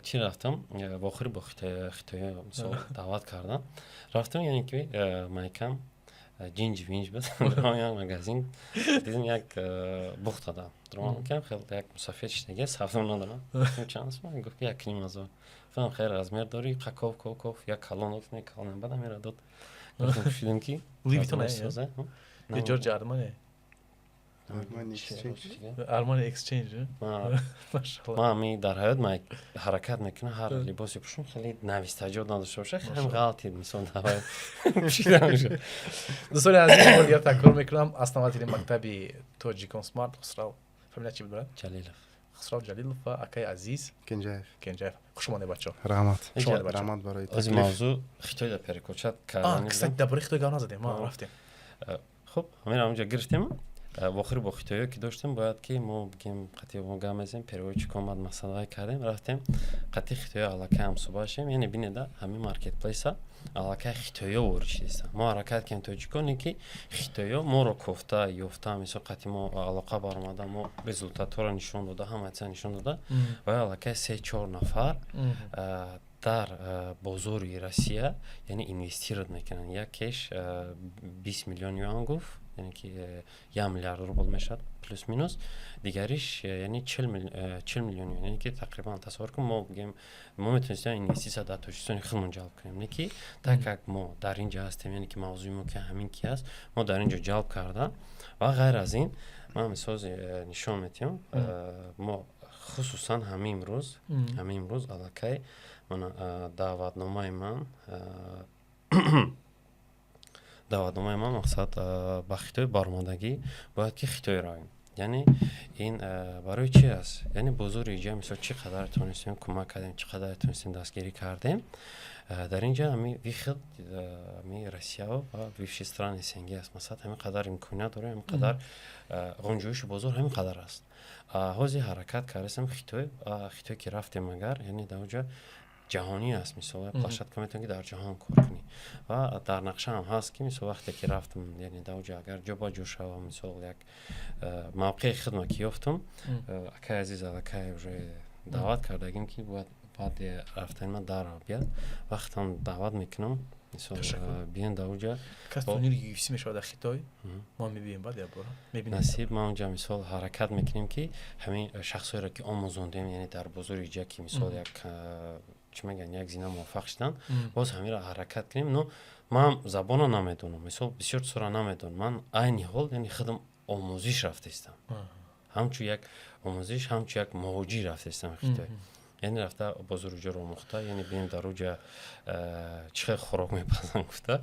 Чӣ рафтам, охири бо хитоё, мисол, даъват кардам, рафтам, яъне ки майкам ҷинҷ винҷ буд. Як магазин дидем, як бух дадам, кам хел як мусафед шидаги, савдо надорам, чанд сум? Гуфт, ки 1,5 ҳазор. Гуфтам, хел размер дорӣ? Қаков ков ков, як калон дод, не, калон. Баъдам ера дод, шудем ки Луи Виттон е Ҷорҷ Армани, Армани Exchange. Ман ами дар ҳаёт ман ҳаракат мекунам, ҳар либосе пӯшам, хеле навистаҷот надошта боша, хеле ғалтид, мисол, пӯшида мешавад. Дӯстони азиз, бор дигар такрор мекунам, основатели мактаби Тоҷикон Смарт Хусрав, фамилия чӣ буд, брат? Ҷалилов. Хусрав Ҷалилов ва акаи азиз Кенҷаев. Кенҷаев. Хушомадед, бачаҳо. Раҳмат, раҳмат барои Ози мавзӯъ Хитой да перекочать кардан. Кстати, дар бораи Хитой гап назадем, ма рафтем. Хуб, ҳамин ҳамонҷо гирифтем. Охири бо хитоё ки доштем, бояд ки мо бигем, қатъи мо гап мезанем, переводчик омад, масъалаи кардем, рафтем, қатъи хитоё аллакай ҳамсӯҳбат шудем. Яъне бинеда, ҳамин маркетплейса аллакай хитоё ворид шудиста. Мо ҳаракат кардем, тоҷиконе, ки хитоё моро кофта ёфта, мисол, қатъи мо алоқа баромада, мо результатҳоро нишон дода, ҳама чиза нишон дода ва аллакай се чор нафар дар бозори Россия, яъне инвестировать мекунанд. Якеш 20 миллион юан гуфт, яъне ки 1 миллиард рубл мешавад, плюс минус. Дигариш, яъне 40 миллион юан, яъне ки тақрибан, тасаввур кун, мо бигем, мо метавонистем инвеститсия дар Тоҷикистони худмон ҷалб кунем, не ки так как мо дар ин ҷо ҳастем, яъне ки мавзӯи мо ки ҳамин ки аст, мо дар ин ҷо ҷалб карда. Ва ғайр аз ин, ман мисол нишон медиҳам, мо хусусан ҳамин имрӯз аллакай даъватномаи ман, мақсад, ба Хитой баромадагӣ, бояд ки Хитой равем. Яъне ин барои чи аст? Яъне бозори иҷа, мисол, чӣ қадар тонистем кӯмак кардем, чӣ қадар тонистем дастгирӣ кардем, дар ин ҷа ҳами выход, ҳами Россия ва бывшие страны СНГ аст. Масалан, ҳамин қадар имконият дорем, ҳамин қадар ғунҷоиши бозор ҳамин қадар аст. Ҳозир ҳаракат кардастем Хитой. Хитой ки рафтем агар, яъне дар онҷа ҷаҳонӣ аст, мисол, площадка, метавонӣ ки дар ҷаҳон кор кунӣ. Ва дар нақшаам ҳаст, ки, мисол, вақте ки рафтам, яъне дар онҷа агар ҷо ба ҷо шавам, мисол, як мавқеи хидма ки ёфтам, акай азиз аллакай уже даъват кардагим, ки бояд баъди рафтани ман дар бияд, вақтам даъват мекунам. Мисол, биен дар уҷа. Кас турнири UFC мешавад дар Хитой, мо мебием баъд як бора, мебинем. Насиб, ма унҷа, мисол, ҳаракат мекунем, ки ҳамин шахсҳоеро, ки омӯзондем, яъне дар бозори иҷа, ки, мисол, як, чӣ мегӯянд, як зина муваффақ шуданд, боз ҳаминро ҳаракат кунем. Но ман забонро намедонам, мисол, бисёр чизҳоро намедонам. Ман айни ҳол, яъне, худам омӯзиш рафтаистам, ҳамчун як омӯзиш, ҳамчун як муҳоҷир рафтаистам Хитой, яъне рафта бозори уҷаро омӯхта, яъне бинем, дар уҷа чӣ хел хӯрок мепазанд гуфта,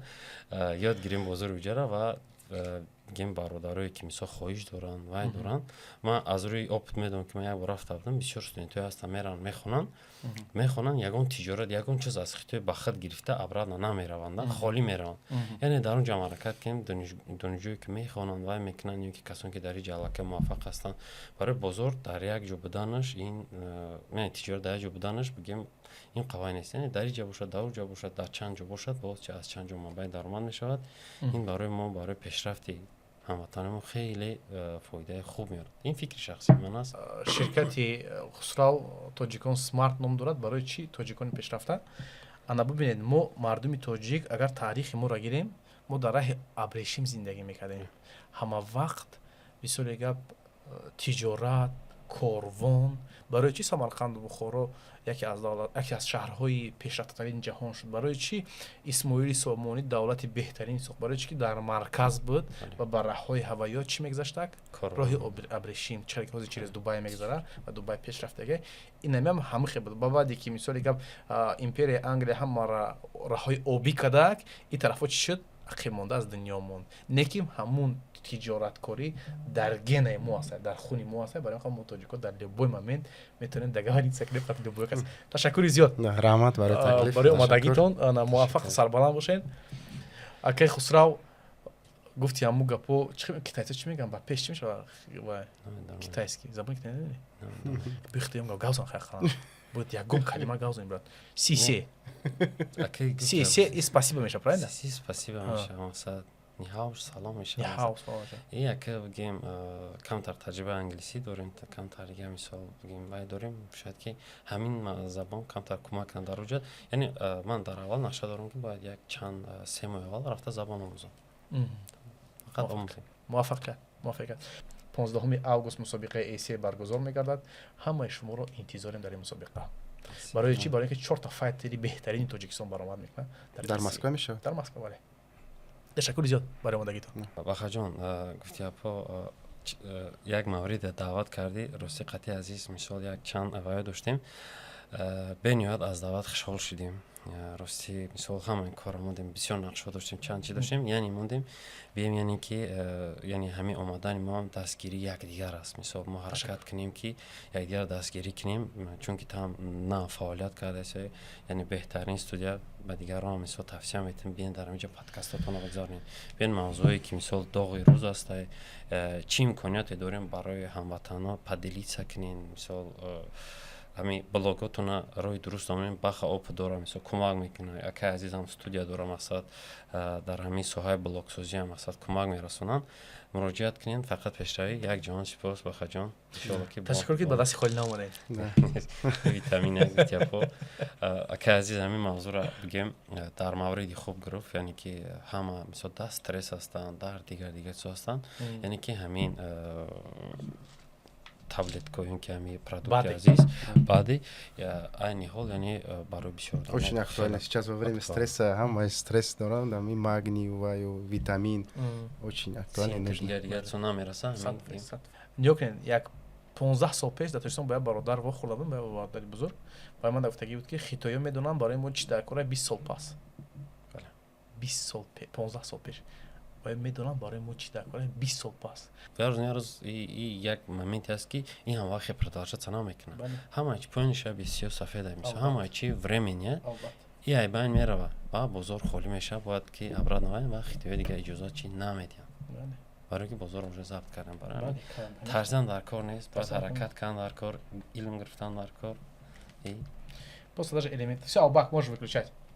ёд гирем бозори уҷара ва гем бародарое, ки, мисол, хоҳиш доранд, вай доранд. Ман аз рӯи опыт медонам, ки ман як бор рафта будам. Бисёр студентҳое ҳастанд, мераванд, мехонанд, ягон тиҷорат, ягон чиз аз Хитой ба худ гирифта обратно намераванд, холӣ мераванд. Яъне дар он ҷо ҳаракат кунем, донишҷӯе, ки мехонанд, вай мекунанд, ё ки касоне, ки дар ин ҷо аллакай муваффақ ҳастанд. Барои бозор дар як ҷо буданаш ин, яъне тиҷорат дар як ҷо буданаш, бигем, ин қавай нест. Яъне дар ин ҷо бошад, дар он ҷо бошад, дар чанд ҷо бошад, боз аз чанд ҷо манбаи даромад мешавад. Ин барои мо, барои пешрафти ҳамватаномо хеле фоидаи хуб меорад. Ин фикри шахсии ман аст. Ширкати Хусрав Тоҷикон Смарт ном дорад. Барои чӣ тоҷикони пешрафта? Ана бубинед, мо, мардуми тоҷик, агар таърихи моро гирем, мо дар раҳи абрешим зиндагӣ мекардем ҳама вақт. Бисёре гап, тиҷорат, корвон. Барои чӣ Самарқанду Бухоро яке аз шаҳрҳои пешрафтатарини ҷаҳон шуд? Барои чӣ Исмоили Сомонӣ давлати беҳтарин сохт? Барои чӣ ки дар марказ буд ва ба раҳҳои ҳавоиё чӣ мегузаштак? Роҳи абрешим, чаро ки ҳозир через Дубай мегузара ва Дубай пешрафтага. Инамиам ҳамихе буд. Ба баъде ки, мисоли гап, империяи Англия ҳама раҳҳои обӣ кардак, ин тарафҳо чӣ шуд? Ақиб монда, аз дунё монд. Не ки ҳамун тиҷораткорӣ дар генаи мо аст, дар хуни мо аст. Барои мо, тоҷико, дар любой момент метавонем договориться кунем қати любой кас. Ташаккури зиёд. Раҳмат барои таклиф. Барои омадагитон. Муваффақ, сарбаланд бошед. Акай Хусрав, гуфти ҳамун гапо, китайцо чӣ мегӯянд? Ба пеш чӣ мешавад? Китайский забони китай бихтиём гавзан хайхалан бояд ягон калима гавзанем, брат. 谢谢, 谢谢 и спасибо мешавад, правильно? 谢谢, спасибо мешавад, мақсад, 你好, салом мешавад. 你好, салом мешавад. И яка, бигем, камтар таҷрибаи англисӣ дорем, камтар дига, мисол, бигем, вай дорем. Шояд ки ҳамин забон камтар кӯмак кунад дар уҷа. Яъне ман дар аввал нақша дорам, ки бояд як чанд 3 моҳи аввал рафта забон омӯзам, фақат омӯзем. Муваффақият, муваффақият. 15 август мусобиқаи ACA баргузор мегардад. Ҳамаи шуморо интизорем дар ин мусобиқа. Барои чӣ? Барои ин ки чорта файтери беҳтарини Тоҷикистон баромад мекунад. Дар Москва мешавад? Дар Москва, бале. Ташаккури зиёд барои омадагитон. Бахаҷон, гуфти апо, як мавриде даъват кардӣ, рости, қатъи азиз, мисол, як чанд аваё доштем. Бениҳоят аз даъват хушҳол шудем, рости. Мисол, ҳамаи корро мондем, бисёр нақшҳо доштем, чанд чи доштем, яъне мондем, бием. Яъне ки, яъне ҳамин омадани мо ҳам дастгирии якдигар аст. Мисол, мо ҳаракат кунем, ки якдигар дастгирӣ кунем, чунки там на фаъолият кардаси, яъне беҳтарин студия. Ба дигарон, мисол, тавсия метиҳем: биен, дар ҳаминҷо подкастотонро бигзаронед, биен, мавзӯе, ки, мисол, доғи рӯз аст, чӣ имконияте дорем барои ҳамватанҳо, поделиться кунем. Мисол, ҳамин блоготона роҳи дуруст омем. Баха опыт дора, мисол, кӯмак мекунад. Акай азизам студия дора, мақсад, дар ҳамин соҳаи блогсозиам, мақсад, кӯмак мерасонанд. Муроҷиат кунед. Фақат пешравӣ. Як ҷаҳон сипос, Бахаҷон. Иншоалло ки Ташаккур, ки ба дасти холӣ наомадед. Витамин япо. Акай азиз, ҳамин мавзӯъро, бигем, дар мавриди хуб гирифт, яъне ки ҳама, мисол, дар стресс ҳастанд, дар дигар дигар чизо ҳастанд, яъне ки ҳамин таблетко ё ки ҳами продукти азиз баъди айни ҳол, яъне барои бисёр Очень актуально сейчас, во время стресса. Ҳама стресс доранд, ами магний ва витамин очень актуально, нужно. Дигар дигар чизо намераса. Нигоҳ кунед, як 15 сол пеш дар Тоҷикистон бо як бародар вохӯрда будем, бо як бародари бузург. Барои ман гуфтагӣ буд, ки хитоиё медонанд, барои мо чӣ дар кора 20 сол пас, 20 сол, 15 сол пеш бояд медонам, барои мо чӣ дар кора 20 сол пас. Як рӯз, як рӯз як моменте аст, ки ин ҳам вақте продолжаться намекунад. Ҳамаи чи поёни шаби сиёҳ сафеда, мисол, ҳамаи чи временный. И айбайн мерава ва бозор холӣ мешавад, бояд ки обратно ва хитои дига иҷозат чи намедиҳанд, барое ки бозор уже забт кардан. Барои тарзан дар кор нест, бояд ҳаракат кардан дар кор, илм гирифтан дар кор. Просто даже элемент. Все, Албак, можешь выключать.